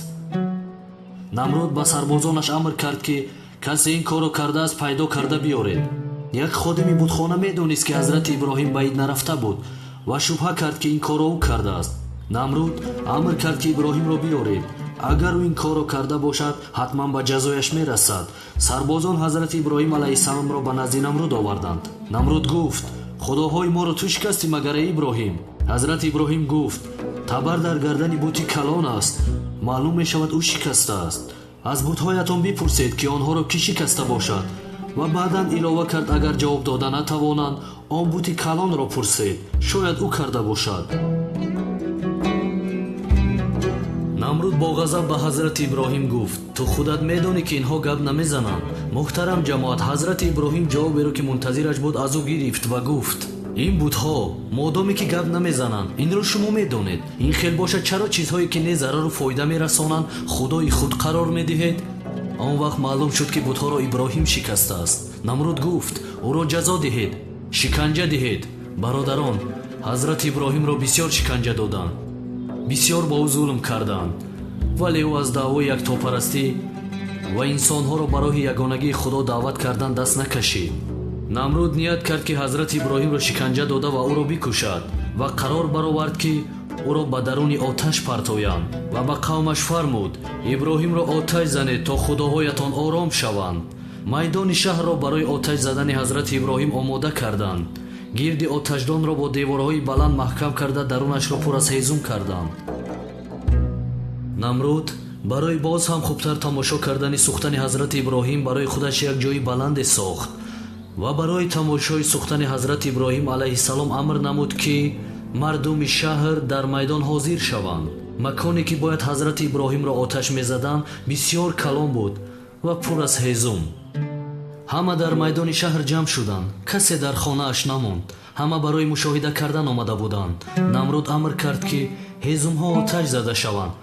Намруд ба сарбозонаш амр кард, ки касе ин корро кардааст, пайдо карда биёред. Як ходими бутхона медонист, ки ҳазрати Иброҳим ба ид нарафта буд ва шубҳа кард, ки ин корро ӯ кардааст. Намруд амр кард, ки Иброҳимро биёред. Агар ӯ ин корро карда бошад, ҳатман ба ҷазояш мерасад. Сарбозон ҳазрати Иброҳим алайҳиссаломро ба назди Намруд оварданд. Намруд гуфт: худоҳои моро ту шикастӣ, магар эй Иброҳим? Ҳазрати Иброҳим гуфт: табар дар гардани бути калон аст, маълум мешавад ӯ шикастааст. Аз бутҳоятон бипурсед, ки онҳоро кӣ шикаста бошад. Ва баъдан илова кард: агар ҷавоб дода натавонанд, он бути калонро пурсед, шояд ӯ карда бошад. Намруд бо ғазаб ба ҳазрати Иброҳим гуфт: ту худат медонӣ, ки инҳо гап намезананд. Муҳтарам ҷамоат, ҳазрати Иброҳим ҷавоберо, ки мунтазираш буд, аз ӯ гирифт ва гуфт: ин бутҳо модоме ки гап намезананд, инро шумо медонед. Ин хел бошад, чаро чизҳое ки не зарару фоида мерасонанд, худои худ қарор медиҳед? Он вақт маълум шуд, ки бутҳоро Иброҳим шикастааст. Намруд гуфт: ӯро ҷазо диҳед, шиканҷа диҳед. Бародарон, ҳазрати Иброҳимро бисёр шиканҷа доданд, бисёр ба ӯ зулм карданд, вале ӯ аз даъвои яктопарастӣ ва инсонҳоро ба роҳи ягонагии Худо даъват кардан даст накашид. Намруд ният кард, ки ҳазрати Иброҳимро шиканҷа дода ва ӯро бикушад ва қарор баровард, ки ӯро ба даруни оташ партоянд ва ба қавмаш фармуд: Иброҳимро оташ занед, то худоҳоятон ором шаванд. Майдони шаҳрро барои оташ задани ҳазрати Иброҳим омода карданд. Гирди оташдонро бо деворҳои баланд маҳкам карда, дарунашро пур аз ҳезум карданд. Намруд барои боз ҳам хубтар тамошо кардани сӯхтани ҳазрати Иброҳим барои худаш як ҷои баланде сохт ва барои тамошои сӯхтани ҳазрати Иброҳим алайҳиссалом амр намуд, ки мардуми шаҳр дар майдон ҳозир шаванд. Маконе ки бояд ҳазрати Иброҳимро оташ мезаданд, бисёр калон буд ва пур аз ҳезум. Ҳама дар майдони шаҳр ҷамъ шуданд, касе дар хонааш намонд. Ҳама барои мушоҳида кардан омада буданд. Намруд амр кард, ки ҳезумҳо оташ зада шаванд.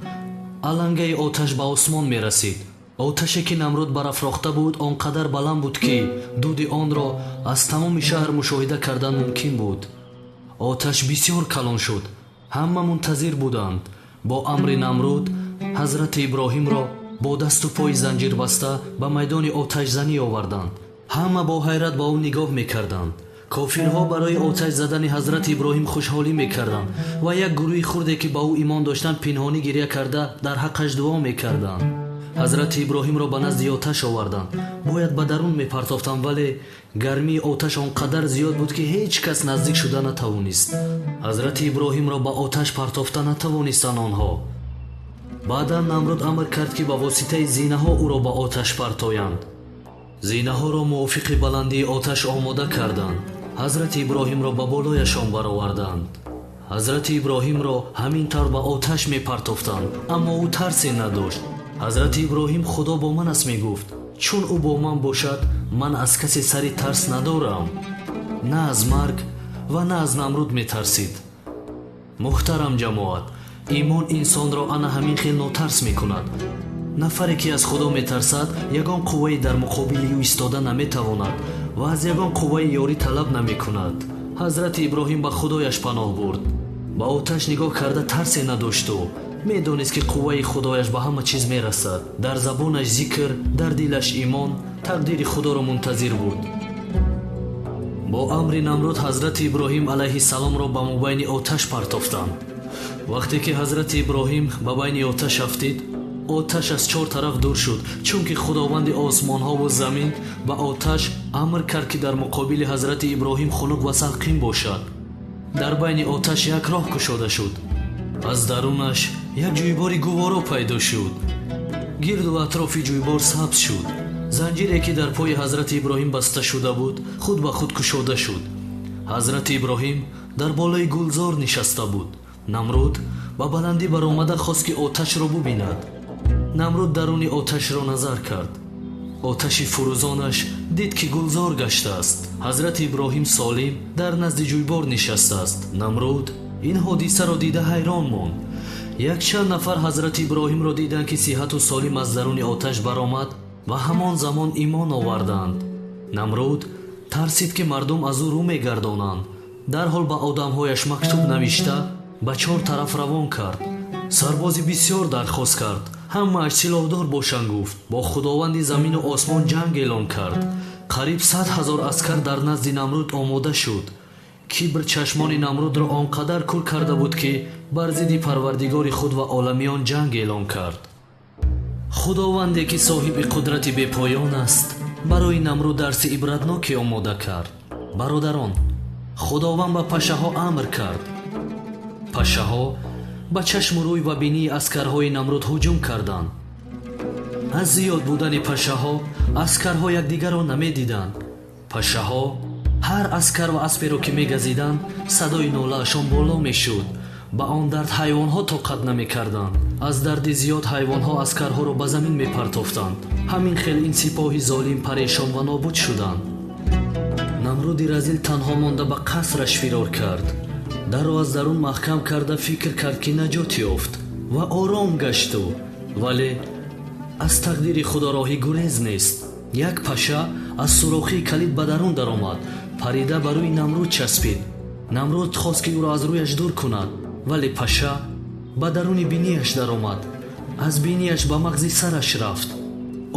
Алангаи оташ ба осмон мерасид. Оташе ки Намруд барафрохта буд, он қадар баланд буд, ки дуди онро аз тамоми шаҳр мушоҳида кардан мумкин буд. Оташ бисёр калон шуд, ҳама мунтазир буданд. Бо амри Намруд ҳазрати Иброҳимро бо дасту пои занҷирбаста ба майдони оташзанӣ оварданд. Ҳама бо ҳайрат ба ӯ нигоҳ мекарданд. Кофирҳо барои оташ задани ҳазрати Иброҳим хушҳолӣ мекарданд ва як гурӯҳи хурде, ки ба ӯ имон доштанд, пинҳонӣ гиря карда дар ҳаққаш дуо мекарданд. Ҳазрати Иброҳимро ба назди оташ оварданд. Бояд ба дарун мепартофтанд, вале гармии оташ он қадар зиёд буд, ки ҳеҷ кас наздик шуда натавонист. Ҳазрати Иброҳимро ба оташ партофта натавонистанд онҳо. Баъдан Намруд амр кард, ки ба воситаи зинаҳо ӯро ба оташ партоянд. Зинаҳоро мувофиқи баландии оташ омода карданд. Ҳазрати Иброҳимро ба болояшон бароварданд. Ҳазрати Иброҳимро ҳамин тавр ба оташ мепартофтанд, аммо ӯ тарсе надошт. Ҳазрати Иброҳим «Худо бо ман аст» мегуфт. Чун ӯ бо ман бошад, ман аз касе сари тарс надорам. На аз марг ва на аз Намруд метарсид. Муҳтарам ҷамоат, имон инсонро ана ҳамин хел нотарс мекунад. Нафаре ки аз Худо метарсад, ягон қуввае дар муқобили ӯ истода наметавонад ва аз ягон қувваи ёрӣ талаб намекунад. Ҳазрати Иброҳим ба Худояш паноҳ бурд. Ба оташ нигоҳ карда тарсе надошту медонист, ки қувваи Худояш ба ҳама чиз мерасад. Дар забонаш зикр, дар дилаш имон, тақдири Худоро мунтазир буд. Бо амри Намруд ҳазрати Иброҳим алайҳиссаломро ба мобайни оташ партофтанд. Вақте ки ҳазрати Иброҳим ба байни оташ афтид, оташ аз чор тараф дур шуд, чунки Худованди осмонҳову замин ба оташ амр кард, ки дар муқобили ҳазрати Иброҳим хунук ва салқин бошад. Дар байни оташ як роҳ кушода шуд. Аз дарунаш як ҷӯйбори гуворо пайдо шуд. Гирду атрофи ҷӯйбор сабз шуд. Занҷире, ки дар пои ҳазрати Иброҳим баста шуда буд, худ ба худ кушода шуд. Ҳазрати Иброҳим дар болои гулзор нишаста буд. Намруд ба баландӣ баромада хост, ки оташро бубинад. Намруд даруни оташро назар кард. Оташи фурӯзонаш дид, ки гулзор гаштааст. Ҳазрати Иброҳим солим дар назди ҷӯйбор нишастааст. Намруд ин ҳодисаро дида ҳайрон монд. Якчанд нафар ҳазрати Иброҳимро диданд, ки сиҳату солим аз даруни оташ баромад ва ҳамон замон имон оварданд. Намруд тарсид, ки мардум аз ӯ рӯ мегардонанд. Дарҳол ба одамҳояш мактуб навишта ба чор тараф равон кард. Сарбози бисёр дархост кард, ҳамааш силоҳдор бошанд, гуфт. Бо Худованди замину осмон ҷанг эълон кард. Қариб 100 000 аскар дар назди Намруд омода шуд. Кибр чашмони Намрудро он қадар кур карда буд, ки бар зидди Парвардигори худ ва оламиён ҷанг эълон кард. Худованде, ки соҳиби қудрати бепоён аст, барои Намруд дарси ибратноке омода кард. Бародарон, Худованд ба пашаҳо амр кард. Пашаҳо ба чашму рӯй ва бинии аскарҳои Намруд ҳуҷум карданд. Аз зиёд будани пашаҳо аскарҳо якдигарро намедиданд. Пашаҳо ҳар аскар ва асперо ки мегазиданд, садои нолаашон боло мешуд. Ба он дард ҳайвонҳо тоқат намекарданд. Аз дарди зиёд ҳайвонҳо аскарҳоро ба замин мепартофтанд. Ҳамин хел ин сипоҳи золим парешон ва нобуд шуданд. Намруди разил танҳо монда ба қасраш фирор кард. Дарро аз дарун маҳкам карда фикр кард, ки наҷот ёфт ва ором гашту, вале аз тақдири Худо роҳи гурез нест. Як паша аз сурохии калид ба дарун даромад, парида ба рӯи Намруд часпид. Намруд хост, ки ӯро аз рӯяш дур кунад, вале паша ба даруни бинияш даромад, аз бинияш ба мағзи сараш рафт,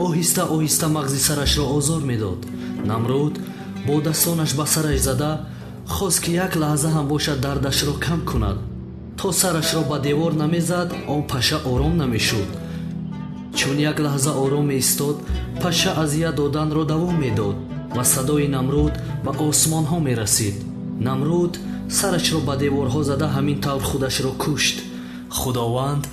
оҳиста оҳиста мағзи сарашро озор медод. Намруд бо дастонаш ба сараш зада хост, ки як лаҳза ҳам бошад дардашро кам кунад. То сарашро ба девор намезад, он паша ором намешуд. Чун як лаҳза ором меистод, паша азият доданро давом медод ва садои Намруд ба осмонҳо мерасид. Намруд сарашро ба деворҳо зада ҳамин тавр худашро кушт. Худованд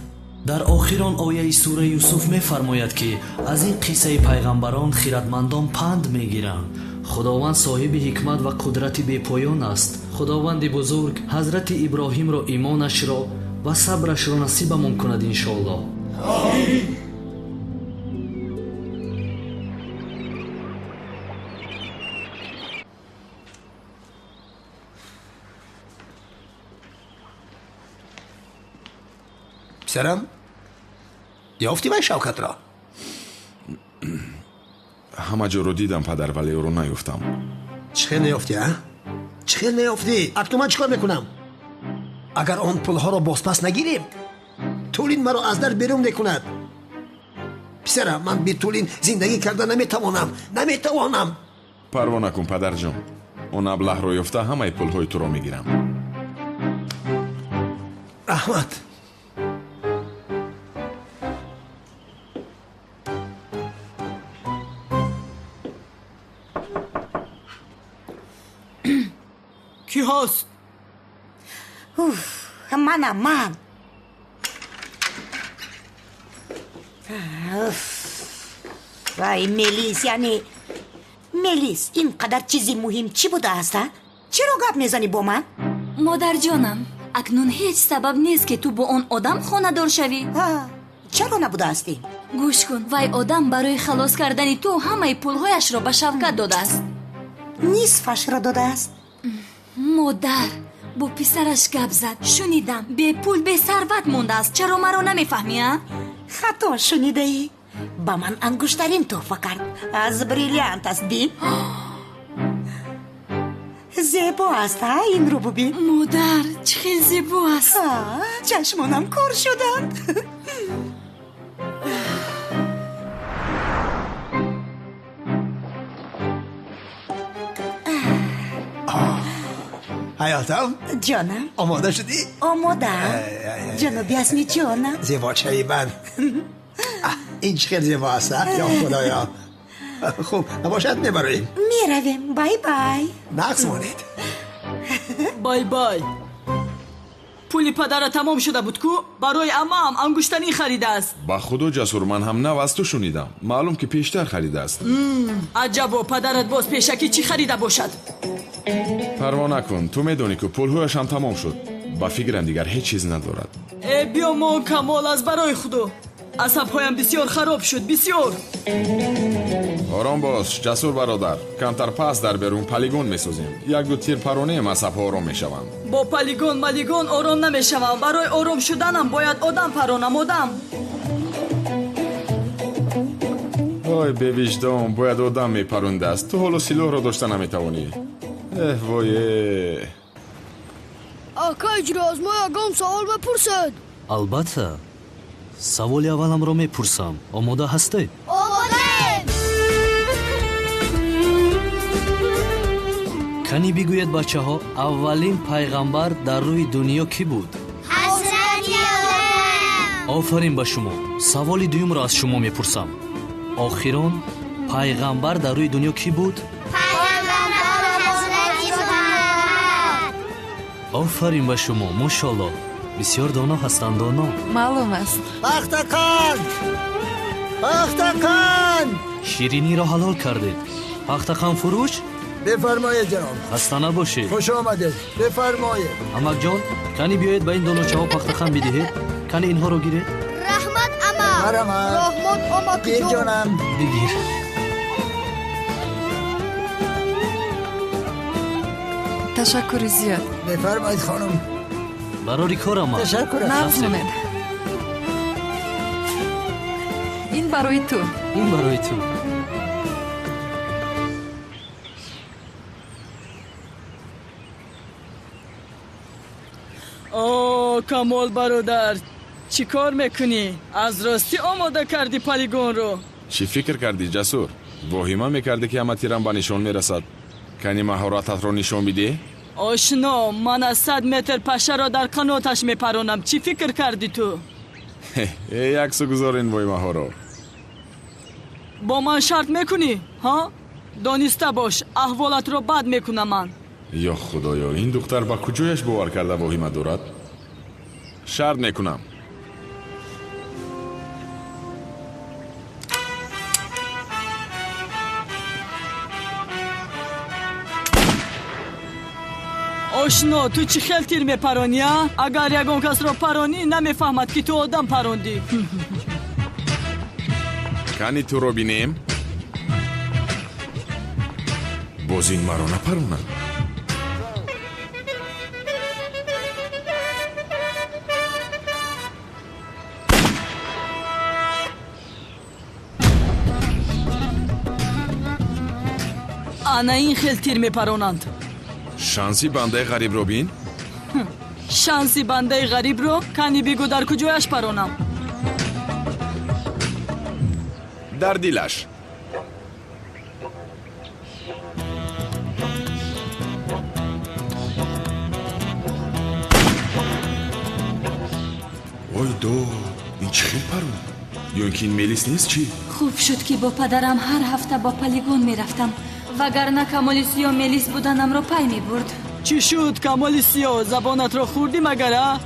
дар охирон ояи сураи Юсуф мефармояд, ки аз ин қиссаи пайғамбарон хиратмандон панд мегиранд. Худованд соҳиби ҳикмат ва қудрати бепоён аст. Худованди бузург ҳазрати Иброҳимро имонашро ва сабрашро насибамон кунад, иншоаллоҳ. Омин. Писарам, ёфтӣ вай Шавкатро? Ҳама ҷоро дидам, падар, вале ӯро наёфтам. Чӣ хел наёфтӣ, а? Чӣ хел наёфтӣ? Акнун ман чӣ кор мекунам? Агар он пулҳоро бозпас нагирем, Тулин маро аз дар берун мекунад. Писарам, ман бе Тулин зиндагӣ карда наметавонам. Наметавонам. Парво накун, падарҷон. Он аблаҳро ёфта ҳамаи пулҳои туро мегирам. Раҳмат. Кӣ ҳаст? Уф, манам, ман. Уф. Вай, Мелис, яъне Мелис, ин қадар чизи муҳим чӣ будааст, а? Чаро гап мезанӣ бо ман? Модарҷонам, акнун ҳеҷ сабаб нест, ки ту бо он одам хонадор шавӣ. Чаро набудаастӣ? Гӯш кун, вай одам барои халос кардани ту ҳамаи пулҳояшро ба Шавкат додааст. Нисфашро додааст. Модар бо писараш гап зад. Шунидам, бепул, бесарват мондааст. Чаро маро намефаҳмӣ, а? Хато шунидаӣ. Ба ман ангуштарин тӯҳфа кард. Аз бриллиант аст, бин. Зебо аст, а, инро бубин. Модар, чӣ хел зебо аст. Чашмонам кор шуданд. Ҳаётам? Ҷонам. Омода шудӣ? Омодаам. Ҷаноби Азми, ҷонам. Зебочаи ман. Ин чӣ хел зебо аст, а? Ё худоё. Хуб, набошад, мебароем. Меравем. Бай бай. Нағз монед. Бай бай. Пули падара тамом шуда буд ку? Барои амаам ангуштанӣ харидааст. Ба худо, Ҷасур, ман ҳам нав аз ту шунидам. Маълум ки пештар харидааст. Аҷабо, падарат боз пешакӣ чӣ харида бошад? Парво накун, ту медонӣ ку пулҳояш ҳам тамом шуд. Ба фикрам дигар ҳеҷ чиз надорад. Э, биё мон, Камол, аз барои худо. Асабҳоям бисёр хароб шуд, бисёр. Ором бош, Ҷасур бародар. Камтар пас дар берун полигон месозем. Як-ду тир паронем, асабҳо ором мешаванд. Бо полигон малигон ором намешавам. Барои ором шуданам бояд одам паронам, одам. Ой, бевиҷдон, бояд одам мепарондааст. Ту ҳоло силоҳро дошта наметавонӣ. Эҳ, вое. Ака, иҷро аз мо ягон савол мепурсед? Албатта. Саволи авваламро мепурсам. Омода ҳастед? Омодаем! Кани бигӯед, бачаҳо, аввалин пайғамбар дар рӯи дунё кӣ буд? Ҳазрати Одам! Офарин ба шумо. Саволи дуюмро аз шумо мепурсам. Охирон пайғамбар дар рӯи дунё кӣ буд? Пайғамбар Ҳазрати Муҳаммад! Офарин ба шумо, мошолло. Бисёр доно ҳастанд, доно. Маълум аст. Пахтақан! Пахтақан! Шириниро ҳалол кардед. Пахтақан фурӯш? Бифармоед, ҷаноб. Хаста набошед. Хуш омадед. Бифармоед. Амакҷон, кани биёед ба ин доначаҳо пахтақан бидиҳед. Кани инҳоро гиред. Раҳмат, ама. Марҳамат. Раҳмат, амакҷон. Гир, ҷонам. Бигир. Ташаккури зиёд. Бифармоед, хонум. Барори кор, ама. Ташаккур. Нағз монед. Ин барои ту. Ин барои ту. О, Камол бародар, чӣ кор мекунӣ? Аз ростӣ омода кардӣ полигонро? Чӣ фикр кардӣ, Ҷасур? Воҳима мекардӣ, ки ҳама тирам ба нишон мерасад. Кани маҳорататро нишон бидеҳ? Ошно, ман аз 100 метр пашаро дар қаноташ мепаронам. Чӣ фикр кардӣ ту? Э, яксу гузор ин воҳимаҳоро. Бо ман шарт мекунӣ, ҳа? Дониста бош, аҳволатро бад мекунам ман. Ё худоё, ин духтар ба куҷояш бовар карда воҳима дорад? Шарт мекунам. Ошно, ту чӣ хел тир мепаронӣ, а? Агар ягон касро паронӣ, намефаҳмад, ки ту одам парондӣ. Кани туро бинем? Боз ин маро напаронад. Ана ин хел тир мепаронанд. Шанси бандаи ғарибро бин. Шанси бандаи ғарибро? Кани бигӯ, дар куҷояш паронам? Дар дилаш. Ой до, ин чӣ хел парон? Ё ин ки ин Мелис нест, чӣ? Хуб шуд, ки бо падарам ҳар ҳафта ба полигон мерафтам, вагарна Камоли Сиё Мелис буданамро пай мебурд. Чӣ шуд, Камоли Сиё? Забонатро хӯрдӣ магар, а?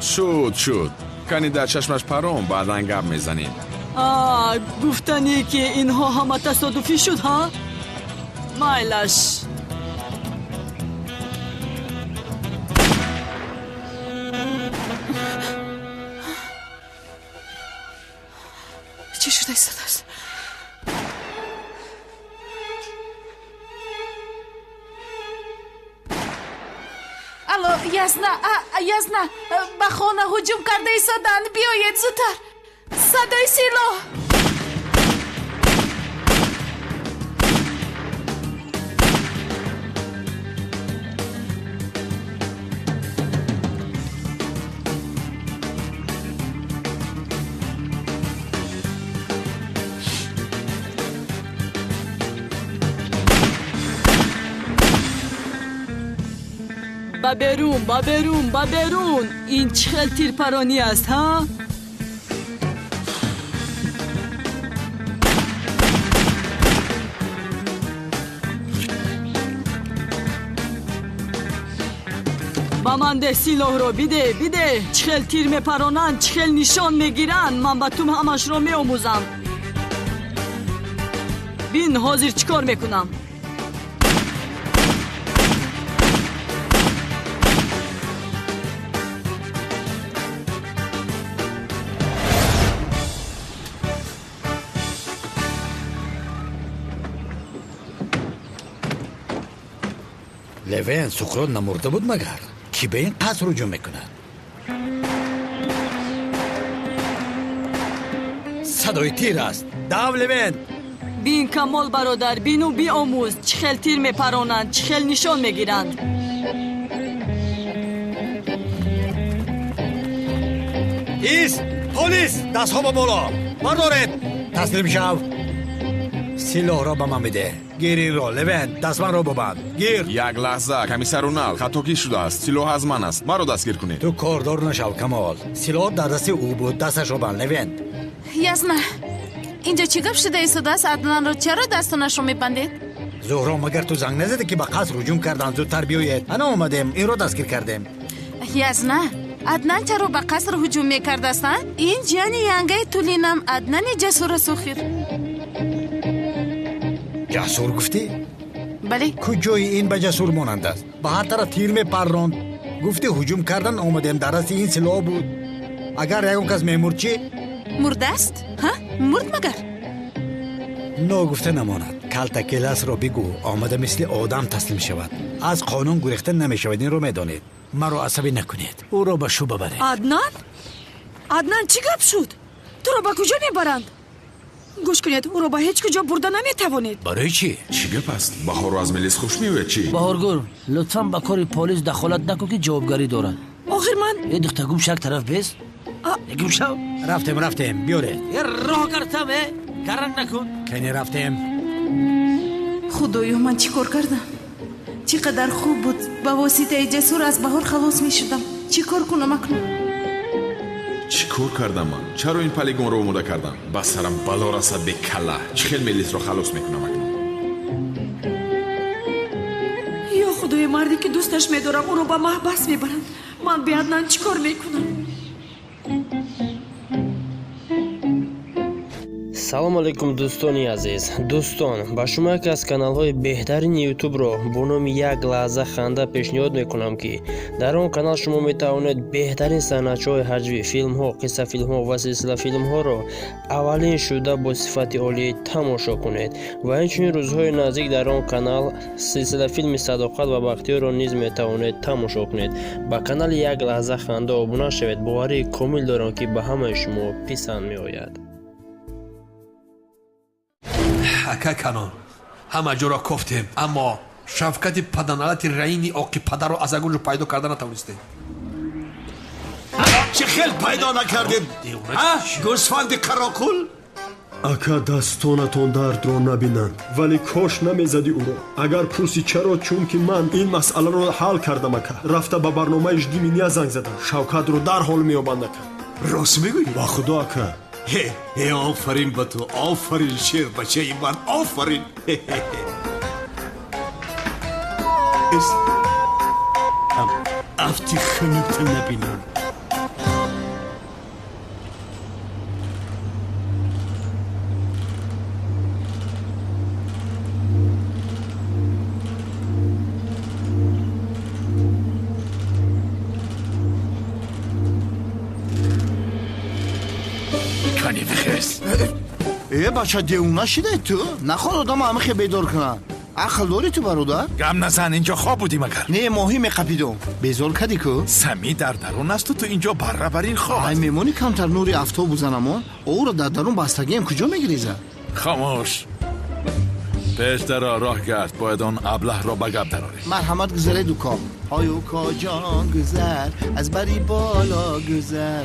Шуд, шуд. Кани дар чашмаш парон, баъдан гап мезанем. А, гуфтанӣ, ки инҳо ҳама тасодуфӣ шуд, ҳа? Майлаш. Чӣ шуда истодааст? Алло, Ясна, Ясна, ба хона ҳуҷум карда истоданд, биёед зудтар, садои силоҳ. Ба берун, ба берун, ба берун! Ин чӣ хел тирпаронӣ аст, ҳа? Ба ман деҳ силоҳро, бидеҳ, бидеҳ! Чӣ хел тир мепаронанд, чӣ хел нишон мегиранд, ман ба ту ҳамашро меомӯзам. Бин, ҳозир чӣ кор мекунам. Левен, Суқрот намурда буд магар? Кӣ ба ин қаср ҳуҷум мекунад? Садои тир аст. Дав, Левен! Бин, Камол бародар, бину биомӯз, чӣ хел тир мепаронанд, чӣ хел нишон мегиранд. Ист! Полис! Дастҳо ба боло! Бардоред! Таслим шав! Силоҳро ба ман бидеҳ. Гир инро, Левен, дастманро бубанд. Гир! Як лаҳза, комиссар Унал, хатокӣ шудааст. Силоҳ аз ман аст. Маро дастгир кунед. Ту кордор нашав, Камол. Силоҳ дар дасти ӯ буд, дасташро банд, Левен. Ясна, инҷо чӣ гап шуда истодааст? Аднанро чаро дастонашро мебандед? Зуҳро, магар ту занг назадӣ, ки ба қаср ҳуҷум карданд, зудтар биёед? Ана омадем, инро дастгир кардем. Ясна, Аднан чаро ба қаср ҳуҷум мекардааст, а? Ин ҷияни янгаи Тулинам, Аднани ҷасур аст охир. Ҷасур гуфтӣ? Бале. Куҷои ин ба ҷасур монанд аст? Ба ҳар тараф тир мепарронд. Гуфтӣ ҳуҷум кардан омадем, дар дасти ин силоҳ буд. Агар ягон кас мемурд чӣ? Мурдааст? Ҳа? Мурд магар? Ногуфта намонад. Калтакеласро бигӯ, омада мисли одам таслим шавад. Аз қонун гурехта намешавад, инро медонед. Маро асабӣ накунед. Ӯро ба шӯъба баред. Аднан? Аднан, чӣ гап шуд? Туро ба куҷо мебаранд? Гӯш кунед, ӯро ба ҳеҷ куҷо бурда наметавонед. Барои чӣ? Чӣ гап аст? Баҳорро аз Мелис хуш меояд чӣ? Баҳоргул, лутфан ба кори полис дахолат накун, ки ҷавобгарӣ дорад. Охир ман Э, духта, гум шак, тараф бес. Гум шав. Рафтем, рафтем, биёред. Э, роҳ картам, э, гаранг накун. Кани, рафтем. Худоё, ман чӣ кор кардам? Чӣ қадар хуб буд, ба воситаи Ҷасур аз Баҳор халос мешудам. Чӣ кор кунам акнун? Чӣ кор кардам ман? Чаро ин полигонро омода кардам? Ба сарам бало расад, бекалла. Чӣ хел Мелисро халос мекунам акнун? Ё худои, марде ки дӯсташ медорам, ӯро ба маҳбас мебаранд. Ман бе Аднан чӣ кор мекунам? Салом алейкум, дӯстони азиз. Дӯстон, ба шумо яке аз каналҳои беҳтарини ютубро бо номи «Як лаҳза ханда» пешниҳод мекунам, ки дар он канал шумо метавонед беҳтарин санъатчаҳои ҳаҷвӣ, филмҳо, қиссафилмҳо ва силсилафилмҳоро аввалин шуда бо сифати олӣ тамошо кунед. Ва инчунин рӯзҳои наздик дар он канал силсилафилми «Садоқат ва Бахтиёрро» низ метавонед тамошо кунед. Ба канали «Як лаҳза ханда» обуна шавед. Боварии комил дорам, ки ба ҳамаи шумо писанд меояд. Ака Канон, Ҳама ҷоро кофтем, аммо Шавкати паданалати раини оқи падарро аз ягон ҷо пайдо карда натавонистем. Чӣ хел пайдо накардем? Гӯсфанди қароқул? Ака, дастонатон дардро набинанд, вале кош намезадӣ ӯро. Агар пурсӣ чаро, чунки ман ин масъаларо ҳал кардам, ака. Рафта ба барномаи «Жди меня» занг задам. Шавкатро дарҳол меёбанд, ака. Рост мегӯӣ? Ба худо, ака. Э, офарин ба ту, офарин, шербачаи ман, офарин. Афти хунукта набинам. Э, бача, девона шидай ту? Наход одама ҳамихе бедор кунад. Ақл дорӣ ту, бародар? Гам назан, инҷо хоб будӣ магар? Не, моҳӣ меқапидум. Безор кадӣ ку? Сами дар дарун асту, ту инҷо барра бар ин хоб. Ай, мемонӣ камтар нури афтоб бузанамон? Ӯро дар дарун бастагиам куҷо мегиреза? Хомӯш. Пеш даро, роҳ гард, бояд он аблаҳро ба гап дарорӣ. Марҳамат, гузаред, уко. Ой, уко ҷон, гузар, аз бари боло гузар.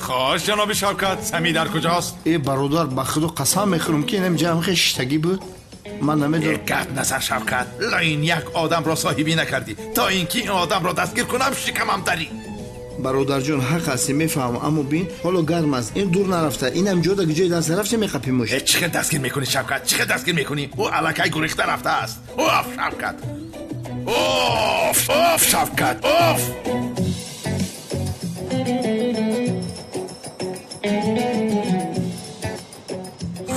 Хош, ҷаноби Шавкат, Сами дар куҷост? Э, бародар, ба худо қасам мехӯрам, ки инам ҷамъ шиштагӣ буд. Ман намедонам. Гап назар, Шавкат, лайн як одамро соҳибӣ накардӣ. То ин ки ин одамро дастгир кунам, шикамам дарӣ. Бародарҷон, ҳақ ҳастӣ, мефаҳмам, аммо бин, ҳоло гарм аст, ин дур нарафта, инам ҷода ҷои даст нарафта меқапимуш. Чӣ хел дастгир мекунӣ, Шавкат? Чӣ хел дастгир мекунӣ? Ӯ аллакай гурехта рафтааст. Оф, Шавкат, оф, оф, Шавкат, оф.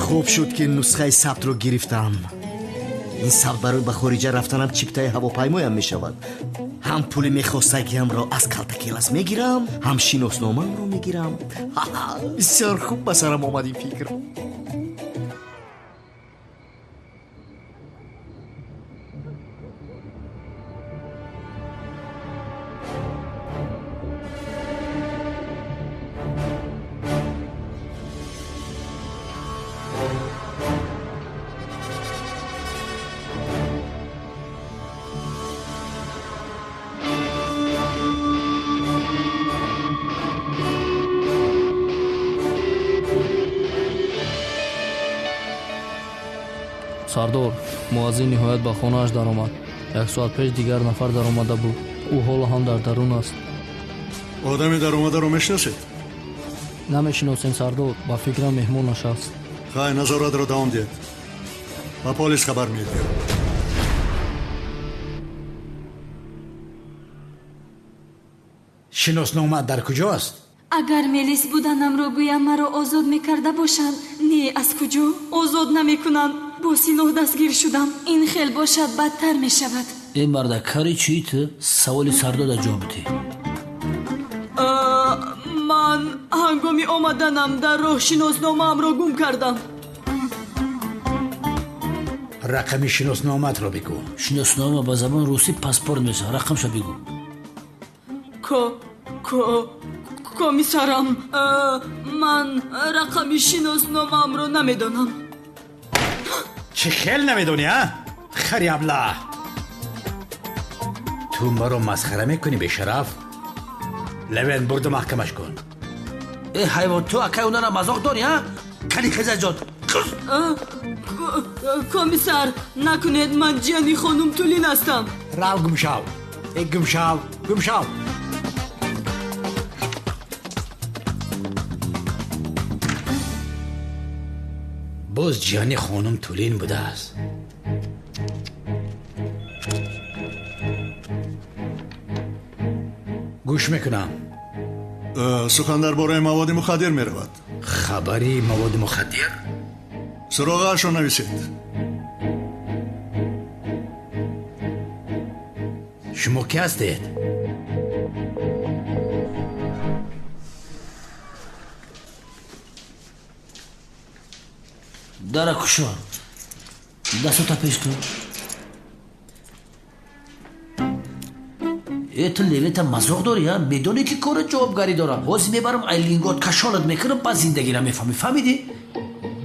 Хуб шуд, ки нусхаи сабтро гирифтам. Ин сабт барои ба хориҷа рафтанам чиптаи ҳавопаймоям мешавад. Ҳам пули мехостагиамро аз калтакелас мегирам, ҳам шиносномаамро мегирам. Бисёр хуб ба сарам омад ин фикр. Сардор, муаззин ниҳоят ба хонааш даромад. Як соат пеш дигар нафар даромада буд. Ӯ ҳоло ҳам дар дарун аст. Одами даромадаро мешиносед? Намешиносем, сардор, ба фикрам меҳмонаш аст. Хай, назоратро давом диҳед. Ба полис хабар медиҳем. Шиноснома дар куҷост? Агар мелис буданамро гӯям, маро озод мекарда бошанд. Не, аз куҷо озод намекунанд. Бо силоҳ дастгир шудам. Ин хел бошад, бадтар мешавад. Э, марда, кари чӣ ту? Саволи сардода ҷавоб бидеҳ. Ман ҳангоми омаданам дар роҳ шиносномаамро гум кардам. Рақами шиносномаатро бигӯ. Шиноснома ба забони русӣ паспорт мешавад. Рақамша бигӯ. Комиссарам, ман рақами шиносномаамро намедонам. Чӣ хел намедонӣ, а? Хари аблаҳ! Ту маро масхара мекунӣ, бешараф? Левен, бурда маҳкамаш кун. Э, ҳайвон, ту акай онара мазоқ дорӣ, а? Кани хезаҷон. Комиссар, накунед, ман ҷияни хонум Тулин ҳастам. Рав, гумшав. Э, гумшав, гумшав. Боз ҷияни хонум Тулин будааст. Гӯш мекунам. Сухан дар бораи маводи мухаддир меравад. Хабари маводи мухаддир? Суроғаашро нависед. Шумо ки ҳастед? Дара кушо, дастута пеш кун. Э, ту Левента мазоқ дорӣ, а? Медонӣ ки кори ҷавобгарӣ дорам. Ҳозир мебарам ай лингот кашолат мекунам, баъд зиндагиро мефаҳмӣ. Фаҳмидӣ?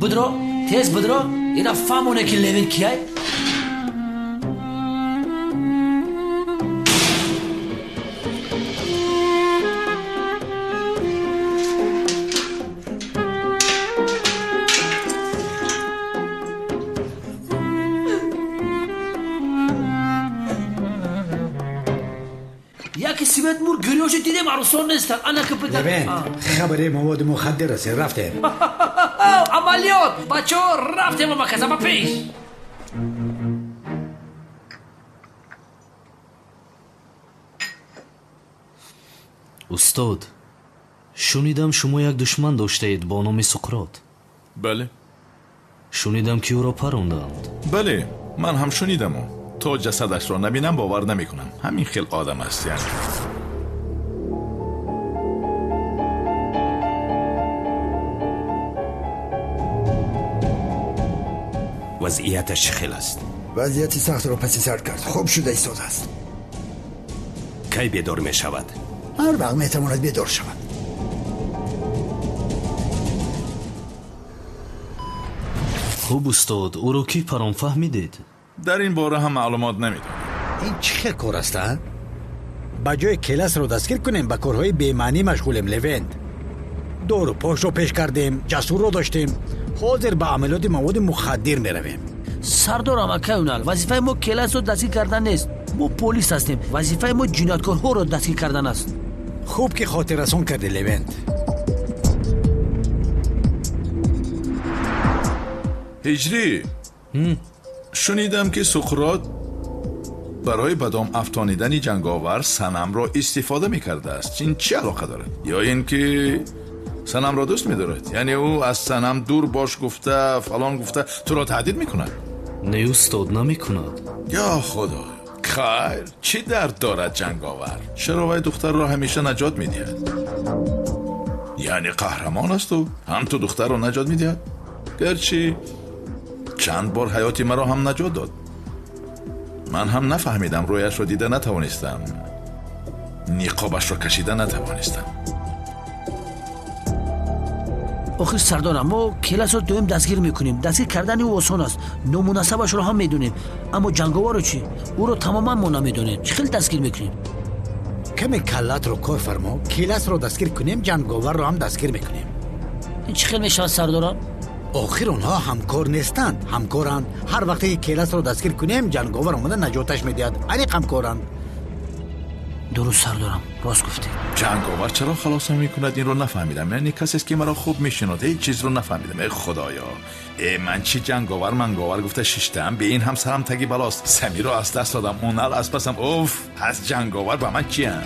Будро, тез будро, ина фаҳмоне ки Левент кияй. Яки свет мур гирёши дидем, арӯсон нестанд. Ана ки буда. Левент, хабари маводи мухаддир расид, рафтем. Амалиёт! Бачаҳо, рафтем амаказа ба пеш. Устод, шунидам шумо як душман доштаед бо номи Суқрот. Бале. Шунидам ки ӯро парондаанд. Бале, ман ҳам шунидаму. То ҷасадашро набинам бовар намекунам. Ҳамин хел одам аст яъне. Вазъияташ чӣ хел аст? Вазъияти сахтро паси сар кард, хуб шуда истодааст. Кай бедор мешавад? Ҳар вақт метавонад бедор шавад. Хуб, устод, ӯро кӣ парон, фаҳмидед? Дар ин бора ҳам маълумот намедонам. Ин чӣ хел кор аст, а? Ба ҷои Келасро дастгир кунем, ба корҳои бемаънӣ машғулем, Левент. Дору пошро пеш кардем, ҷасурро доштем. Ҳозир ба амалиёти маводи мухаддир меравем. Сардорам, акай Унал, вазифаи мо Келасро дастгир кардан нест. Мо полис ҳастем. Вазифаи мо ҷинояткорҳоро дастгир кардан аст. Хуб ки хотиррасон кардӣ, Левент. Ҳиҷрӣ, шунидам ки Суқрот барои ба дом афтонидани ҷанговар Санамро истифода мекардааст. Ин чӣ алоқа дорад? Ё ин ки Санамро дӯст медорад? Яъне ӯ аз Санам дур бош гуфта, фалон гуфта туро таҳдид мекунад? Не, устод, намекунад. Ё худо, хайр, чӣ дард дорад ҷанговар? Чаро вай духтарро ҳамеша наҷот медиҳад? Яъне қаҳрамон аст ӯ, ҳам ту духтарро наҷот медиҳад? Гарчи чанд бор ҳаёти маро ҳам наҷот дод. Ман ҳам нафаҳмидам, рӯяшро дида натавонистам, ниқобашро кашида натавонистам. Охир сардорам, мо Келасро доим дастгир мекунем. Дастгир кардани ӯ осон аст, номунасабашро ҳам медонем. Аммо ҷанговарро чӣ? Ӯро тамоман мо намедонем. Чӣ хел дастгир мекунем? Каме каллатро кор фармо, Келасро дастгир кунем, ҷанговарро ҳам дастгир мекунем. Ин чӣ хел мешавад, сардорам? Охир онҳо ҳамкор нестанд, ҳамкоранд. Ҳар вақте ки Келасро дастгир кунем, ҷанговар омада наҷоташ медиҳад. Аниқ ҳамкоранд. Дуруст, сардорам, рост гуфтед. Ҷанговар чаро халосам мекунад, инро нафаҳмидам. Яъне касест ки маро хуб мешинод, ҳеҷ чизро нафаҳмидам. Эй худоё, э ман чӣ ҷанговар манговар гуфта шиштаам, бе ин ҳам сарам таги балост. Самиро аз даст додам, Унал аз пасам. Уф, аз ҷанговар ба ман чиям?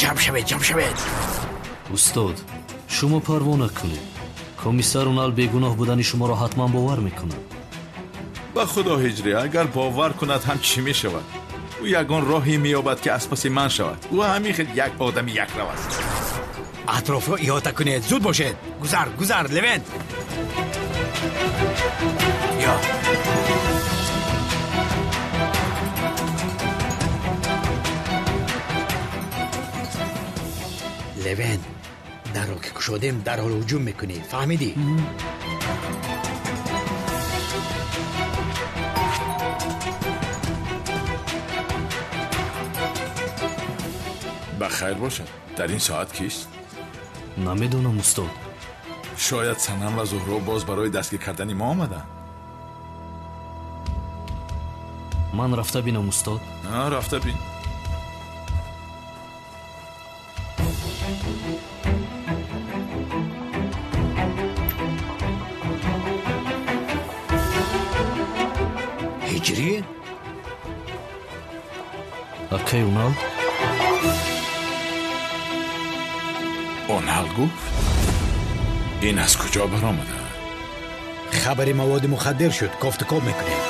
Ҷамъ шавед, ҷамъ шавед. Устод, шумо парво накунед. Комиссар Унал бегуноҳ будани шуморо ҳатман бовар мекунад. Ба худо, ҳиҷрӣ, агар бовар кунад ҳам чӣ мешавад? Ӯ ягон роҳе меёбад ки аз паси ман шавад. Ӯ ҳамин хел як одами якрав аст. Атрофро иҳота кунед, зуд бошед. Гузар, гузар, Левент. Ё. Левент, дарро ки кушодем, дарҳол ҳуҷум мекунӣ. Фаҳмидӣ? Ба хайр бошад. Дар ин соат кист? Намедонам, устод. Шояд Санам ва Зуҳро боз барои дастгир кардани мо омаданд. Ман рафта бинам, устод? Рафта бин. Ҳиҷрӣ? Акай Унал? Унал гуфт? Ин аз куҷо баромада? Хабари маводи мухаддир шуд, кофтукоб мекунем.